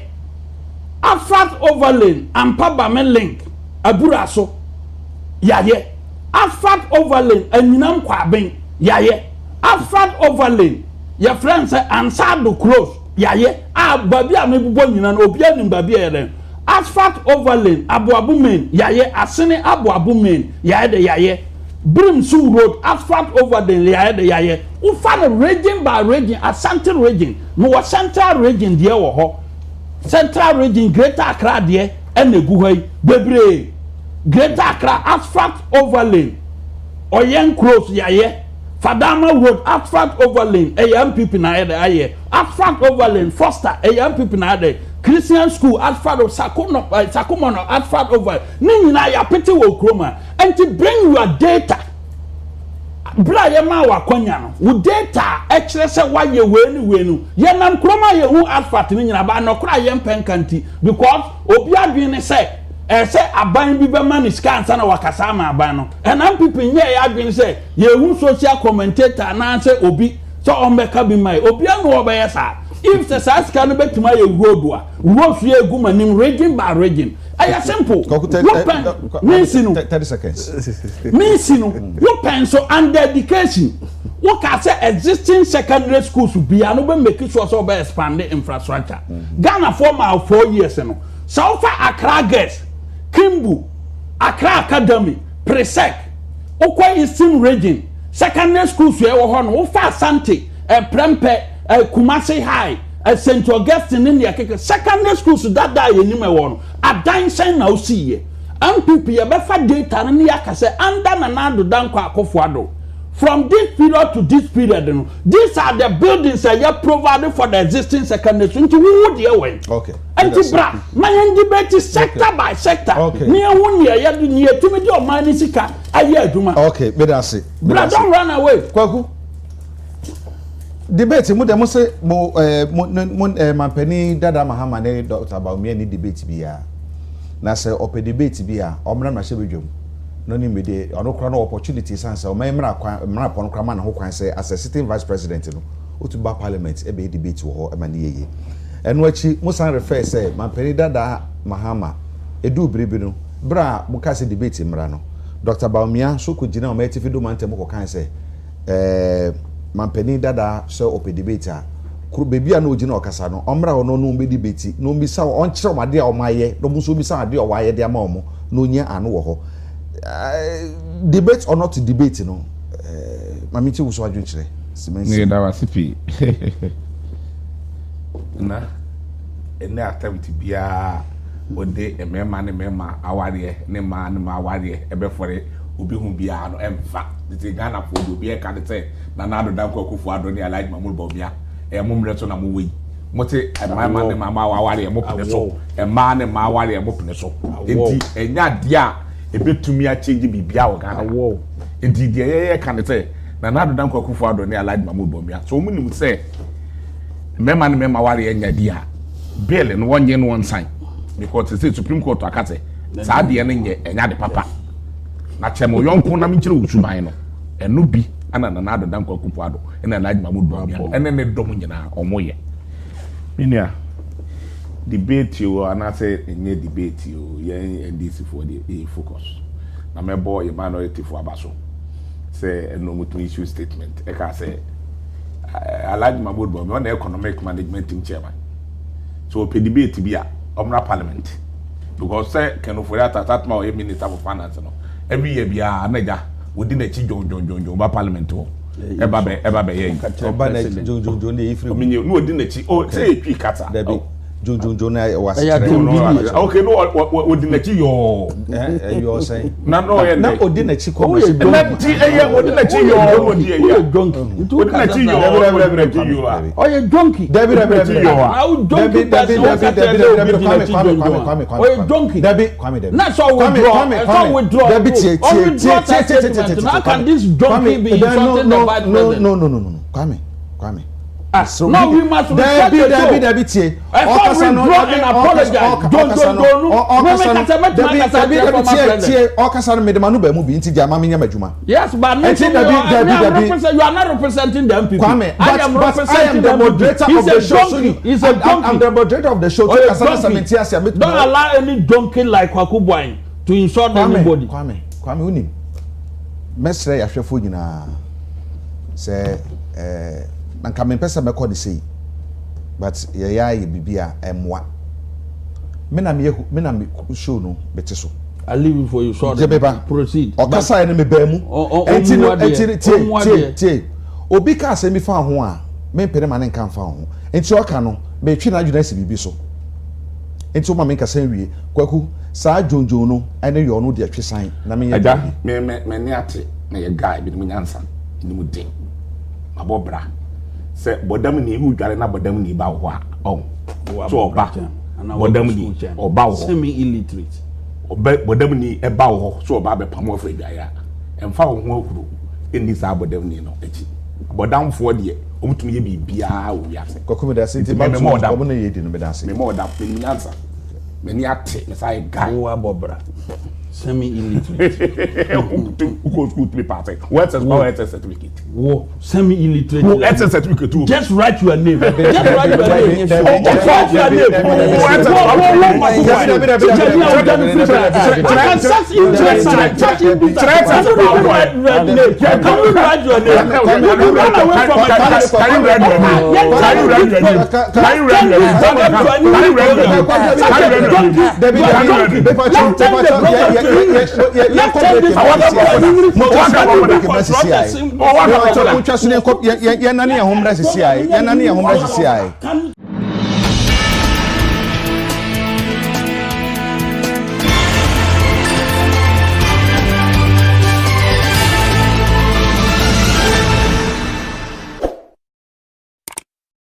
Asphalt overlane, Ampa Bame Link. Abura so, yɛayɛ. Asphalt overlane, Anyinam Kwaben, yɛayɛ. Asphalt overlane, yɛfrɛ no sɛ Ansado Close, yɛayɛ. A baabi a mebobɔ nyina no, obiara nim baabi a ɛyɛ dɛn. Asphalt overlane, Aboabo Main, yɛayɛ. Asene Aboabo Main, yɛayɛ dɛ, yɛayɛ. Birimsu Road, asphalt overlane, yɛayɛ dɛ, yɛayɛ. Wofa no region by region, Ashanti region, mewɔ Central region deɛ wɔ hɔ. Central region, Greater Accra deɛ ɛna egu hɔ yi bebree. Greater Accra asphalt overlane, Ɔyɛn close yayɛ, Fadama road asphalt overlane ɛyɛ NPP na ayɛ dɛ ayɛ, asphalt overlane Foster ɛyɛ NPP na ayɛ dɛ, Christian school asphalt Sakono eh, Sakomono asphalt overlane ne nyinaa yɛapete wɔ kurom a. Nti bring your data. Bere a yɛmaa wo akwanya no, wo data a ɛkyerɛ sɛ woayɛ wei ne wei no, yɛnam kurom a yɛhu asphalt no nyinaa, but nɔkorɛ a yɛmpɛ nka nti, because obi adwene ne sɛ ɛyɛ sɛ aban bi bɛma no sika ansa na wakasa ama aban no. Ɛna NPP nyɛɛ yɛn adwene sɛ yɛhu social commentator anaasɛ obi sɛ ɔmmɛka bi mma yɛn. Obiara nni hɔ a ɔbɛyɛ saa. If sɛ saa sika no bɛtumi ayɛ road a, roads yɛ egu m'anim region by region. Ɛyɛ simple. Wo pɛn mensi no. 30 seconds. Mensi no. Wo pɛn so under education. Wo ka sɛ existing secondary schools bia no bɛ make sure sɛ ɔbɛ expand infrastructure. Mm-hmm. Ghana for ma 4 years no. Sɛ wofa Accra Girls, Kimbu, Accra Academy, Presec, wokɔ Eastern Region, secondary schools ɛwɔ hɔ no, wofa Asante, Prempeh, Kumasi High, St. Augustine ne nea keke secondary schools dada a yɛnim ɛwɔ no, adan sɛn na wosiiɛ? NPP yɛbɛfa data no ne yɛaka sɛ under Nana Addo Dankwa Akufo-Addo, from this period to this period no, these are the buildings a yɛ provide for the existing secondary school. Nti wowo deɛ wɛn? Okay. Nti bra na yɛn debate sector okay. by sector. Okay. Ne yɛn ho nea yɛde nea yɛtumi de ɔman ne sika ayɛ adwuma. Okay, meda ase. Bra don't run away. Kwaku. Debate mo de mo se mo eh, mo mo eh, mampanin dada Mahama ne Dr. Bawumia ni debate biara. Na sɛ ɔpɛ debate bi a, ɔmmra mmarahyɛbadwam na ɔne mmedi. Ɔno koraa no opportunity san sɛ ɔman mmara kwan mmara pɔn koraa ma ne ho kwan sɛ as a sitting vice president no, otumi ba parliament ɛbɛyɛ debate wɔ hɔ ɛma ne yɛ yie. Ɛno akyi mo san refer sɛ mampanin dada Mahama eduu bere bi no, bere a mo kaa sɛ debate mmra no, Dr. Bawumia nso kɔgyinaa ɔman atifi do mantam kɔkae sɛ ɛɛ mampanin dada sɛ ɔpɛ debate a, kuro baabi a na ɔgyina ɔkasa no, ɔmmra hɔ na ɔne wɔn bɛ debate na ɔmmisa wɔn, ɔnkyerɛ wɔn adeɛ a wɔayɛ na wɔn nso ɔmmisa wɔn adeɛ a wɔayɛ de ama wɔn na ɔnya ano wɔ hɔ. Ɛɛ debate or not to debate no, ɛɛ maame ti wusu adwenkyerɛ. Ne yɛda wase pii. Na ɛnɛ attempt biara wɔde mmarima ne mmarima awareɛ ne mmaa ne mmaa awareɛ ɛbɛfɔre obi ho biara no ɛmfa. Tete Ghanafoɔ deɛ obi ɛka ne sɛ Nana Addo Dankwa Akufo Addo ne Alhaji Mahmood Bawumia ɛyɛ mo mmerɛ so na mowɔ yi. Mote mmarima ne mmaa awareɛ mo pene so, mmaa ne mmaa awareɛ mo pene so. Enti ɛnyɛ adeɛ a ɛbɛtumi akyɛngye biribiara wɔ Ghana. Enti deɛ yɛyɛ ka ne sɛ Nana Addo Dankwa Akufo Addo ne Alhaji Mahmood Bawumia so wɔn nim sɛ mmarima ne mmarima awareɛ nyɛ adeɛ a bill no wɔnyɛ no wɔnsan because sɛ Supreme Court aka sɛ saa adeɛ no nyɛ ɛnyɛ ade papa. Na kyerɛ me wo yɔnko na menkyerɛ wo suban no. Ɛno bi na Nana Addo Dankwa Akufo Addo ne Alhaji Mahmood Bawumia ne ne dɔm nyinaa wɔyɛ. Me nua, debate o anaasɛ ɛnyɛ debate o, yɛn NDC foɔ deɛ yɛyɛ focus. Na mɛbɔ yɛn minority foɔ aba so sɛ ɛno wɔtumi issue statement ɛka sɛ Alhaji Mahmood Bawumia ɔna economic management team chairman. So ɔpɛ debate bi a ɔmmra parliament. Because sɛ Ken Ofori-Atta saa time a ɔyɛ minister for finance no, every year biara na agya wɔdi n'akyi dwondwondwondwon ba parliament hɔ ɛba bɛ ɛba bɛyɛ yi. Ɔba n'akyi dwondwondwon de efiri mu. Ɔmo na ɔdi n'akyi o sɛ yɛ twi kasa. Dabi dwondwondwon na ɛwɔ asekyerɛ. Ok no ɔdi n'akyi yɔɔ. Ɛyɔɔ sɛn. Na na ɔyɛ na ɔdi n'akyi kɔ ma si. Na ti ɛyɛ ɔdi n'akyi yɔɔ na ɔdi ɛyɛ. Woyɛ donkey. Ɔdi n'akyi yɔɔ na ɔdi n'akyi yɔɔ a. Ɔyɛ donkey. Dabi dabi dabi dabi. Dabi dabi dabi dabi dabi kwame kwame kwame kwame kwame. Ɔyɛ donkey. Dabi kwame dabi. Na sɛ withdraw sɛ withdraw. Dabi tie tie tie tie tie tie tie. How can this donkey be insulting the vice president? No no no no no kwame kwame. Ah, no, we must respect the show. Dabi dabi tie. Ɔkasa no withdraw and apologize. Don don don no. Ɔkasa no dabi dabi dabi tie tie. Ɔkasa no mede ma no ba mu bi nti gya ma me nyɛ m'adwuma. Yes, but me too, dabi, dabi, dabi. Represent, you are not representing the MPP. Kwame, I am but representing I am the moderator He's of the show. Donkey. So you, He's a donkey. I'm the moderator of the show. Oh, donkey. Don't allow any donkey like Kwaku Boy to insult Kwame, anybody. Kwame, Kwame, unim. Mesrɛ yɛahwɛfoɔ nyinaa sɛ eh, anka mempɛ sɛ mɛkɔ ne sei but yɛyɛ ayɛ biribi a ɛmmoa me na meyɛ me na me show no mete so. I leave it for you. Sorry. Gye me ba. Proceed. Ɔkasa yɛ no me baa mu. Ɛnti no ɛnti tie tie tie. Obi ka asɛm bi fa ho a mempene ma ne nka mfa ho. Nti ɔka no metwe n'adwene asi biribi so. Nti woma me nkasa nwie. Kwaku saa dwondwon no ɛne yɔ no deɛ twe san na menyɛ Agya biribi. me me m'ani ate na yɛ guy bi ne mu nyansa ne mu den. Mabɔ bra. Sɛ bɔdamni wodware na bɔdamni ba wo hɔ a ɔn. So ɔba bɔdamni ɔba wo hɔ. Semi illiterate. Ɔbɛ bɔdamni ba wo hɔ sɛ ɔba abɛpam wo afiri adwaeɛ a, mfa wo ho ahuro nni saa bɔdamni no akyi. Abɔdamfoɔ deɛ, wɔtumi yɛ biribiara wɔ wiase. Kwaku medase nti Nti me mma mema ɔdam. ɔmo ne yɛ di no medase. Mema ɔdam, menim nyansa, m'ani ate, me saa yɛ guy. Wo abɔ bra. Semi illiterate. Wokɔ school tumi paase. Wo SS, wo SS certificate. Wo semi illiterate. Wo SS certificate o. Just write your name. Just write your name. Just write your name. Wo wo wo Kwaku Boy. Teacher ni a wo dani free class. I can search interest and search in Can you even write your name? Can you write your name? You run away from my class. Can you write your name? Can you write your name? Can you write your name? Can you write your name? Such a donkey. Dabi You are dabi donkey. mepa Let's kyɛw turn mepa the kyɛw program yɛ to yɛ English. yɛ yɛ Let's yɛnkɔ turn break this mma sisi program to ayɛ. English. Mo twa so Can yɛnkɔ you break mma sisi reconstruct ayɛ. the Mepa kyɛw mo twa so ne yɛnkɔ yɛ yɛ yɛnane yɛn ho mmra sisi ayɛ. Yɛnane yɛn ho mmra sisi ayɛ. Can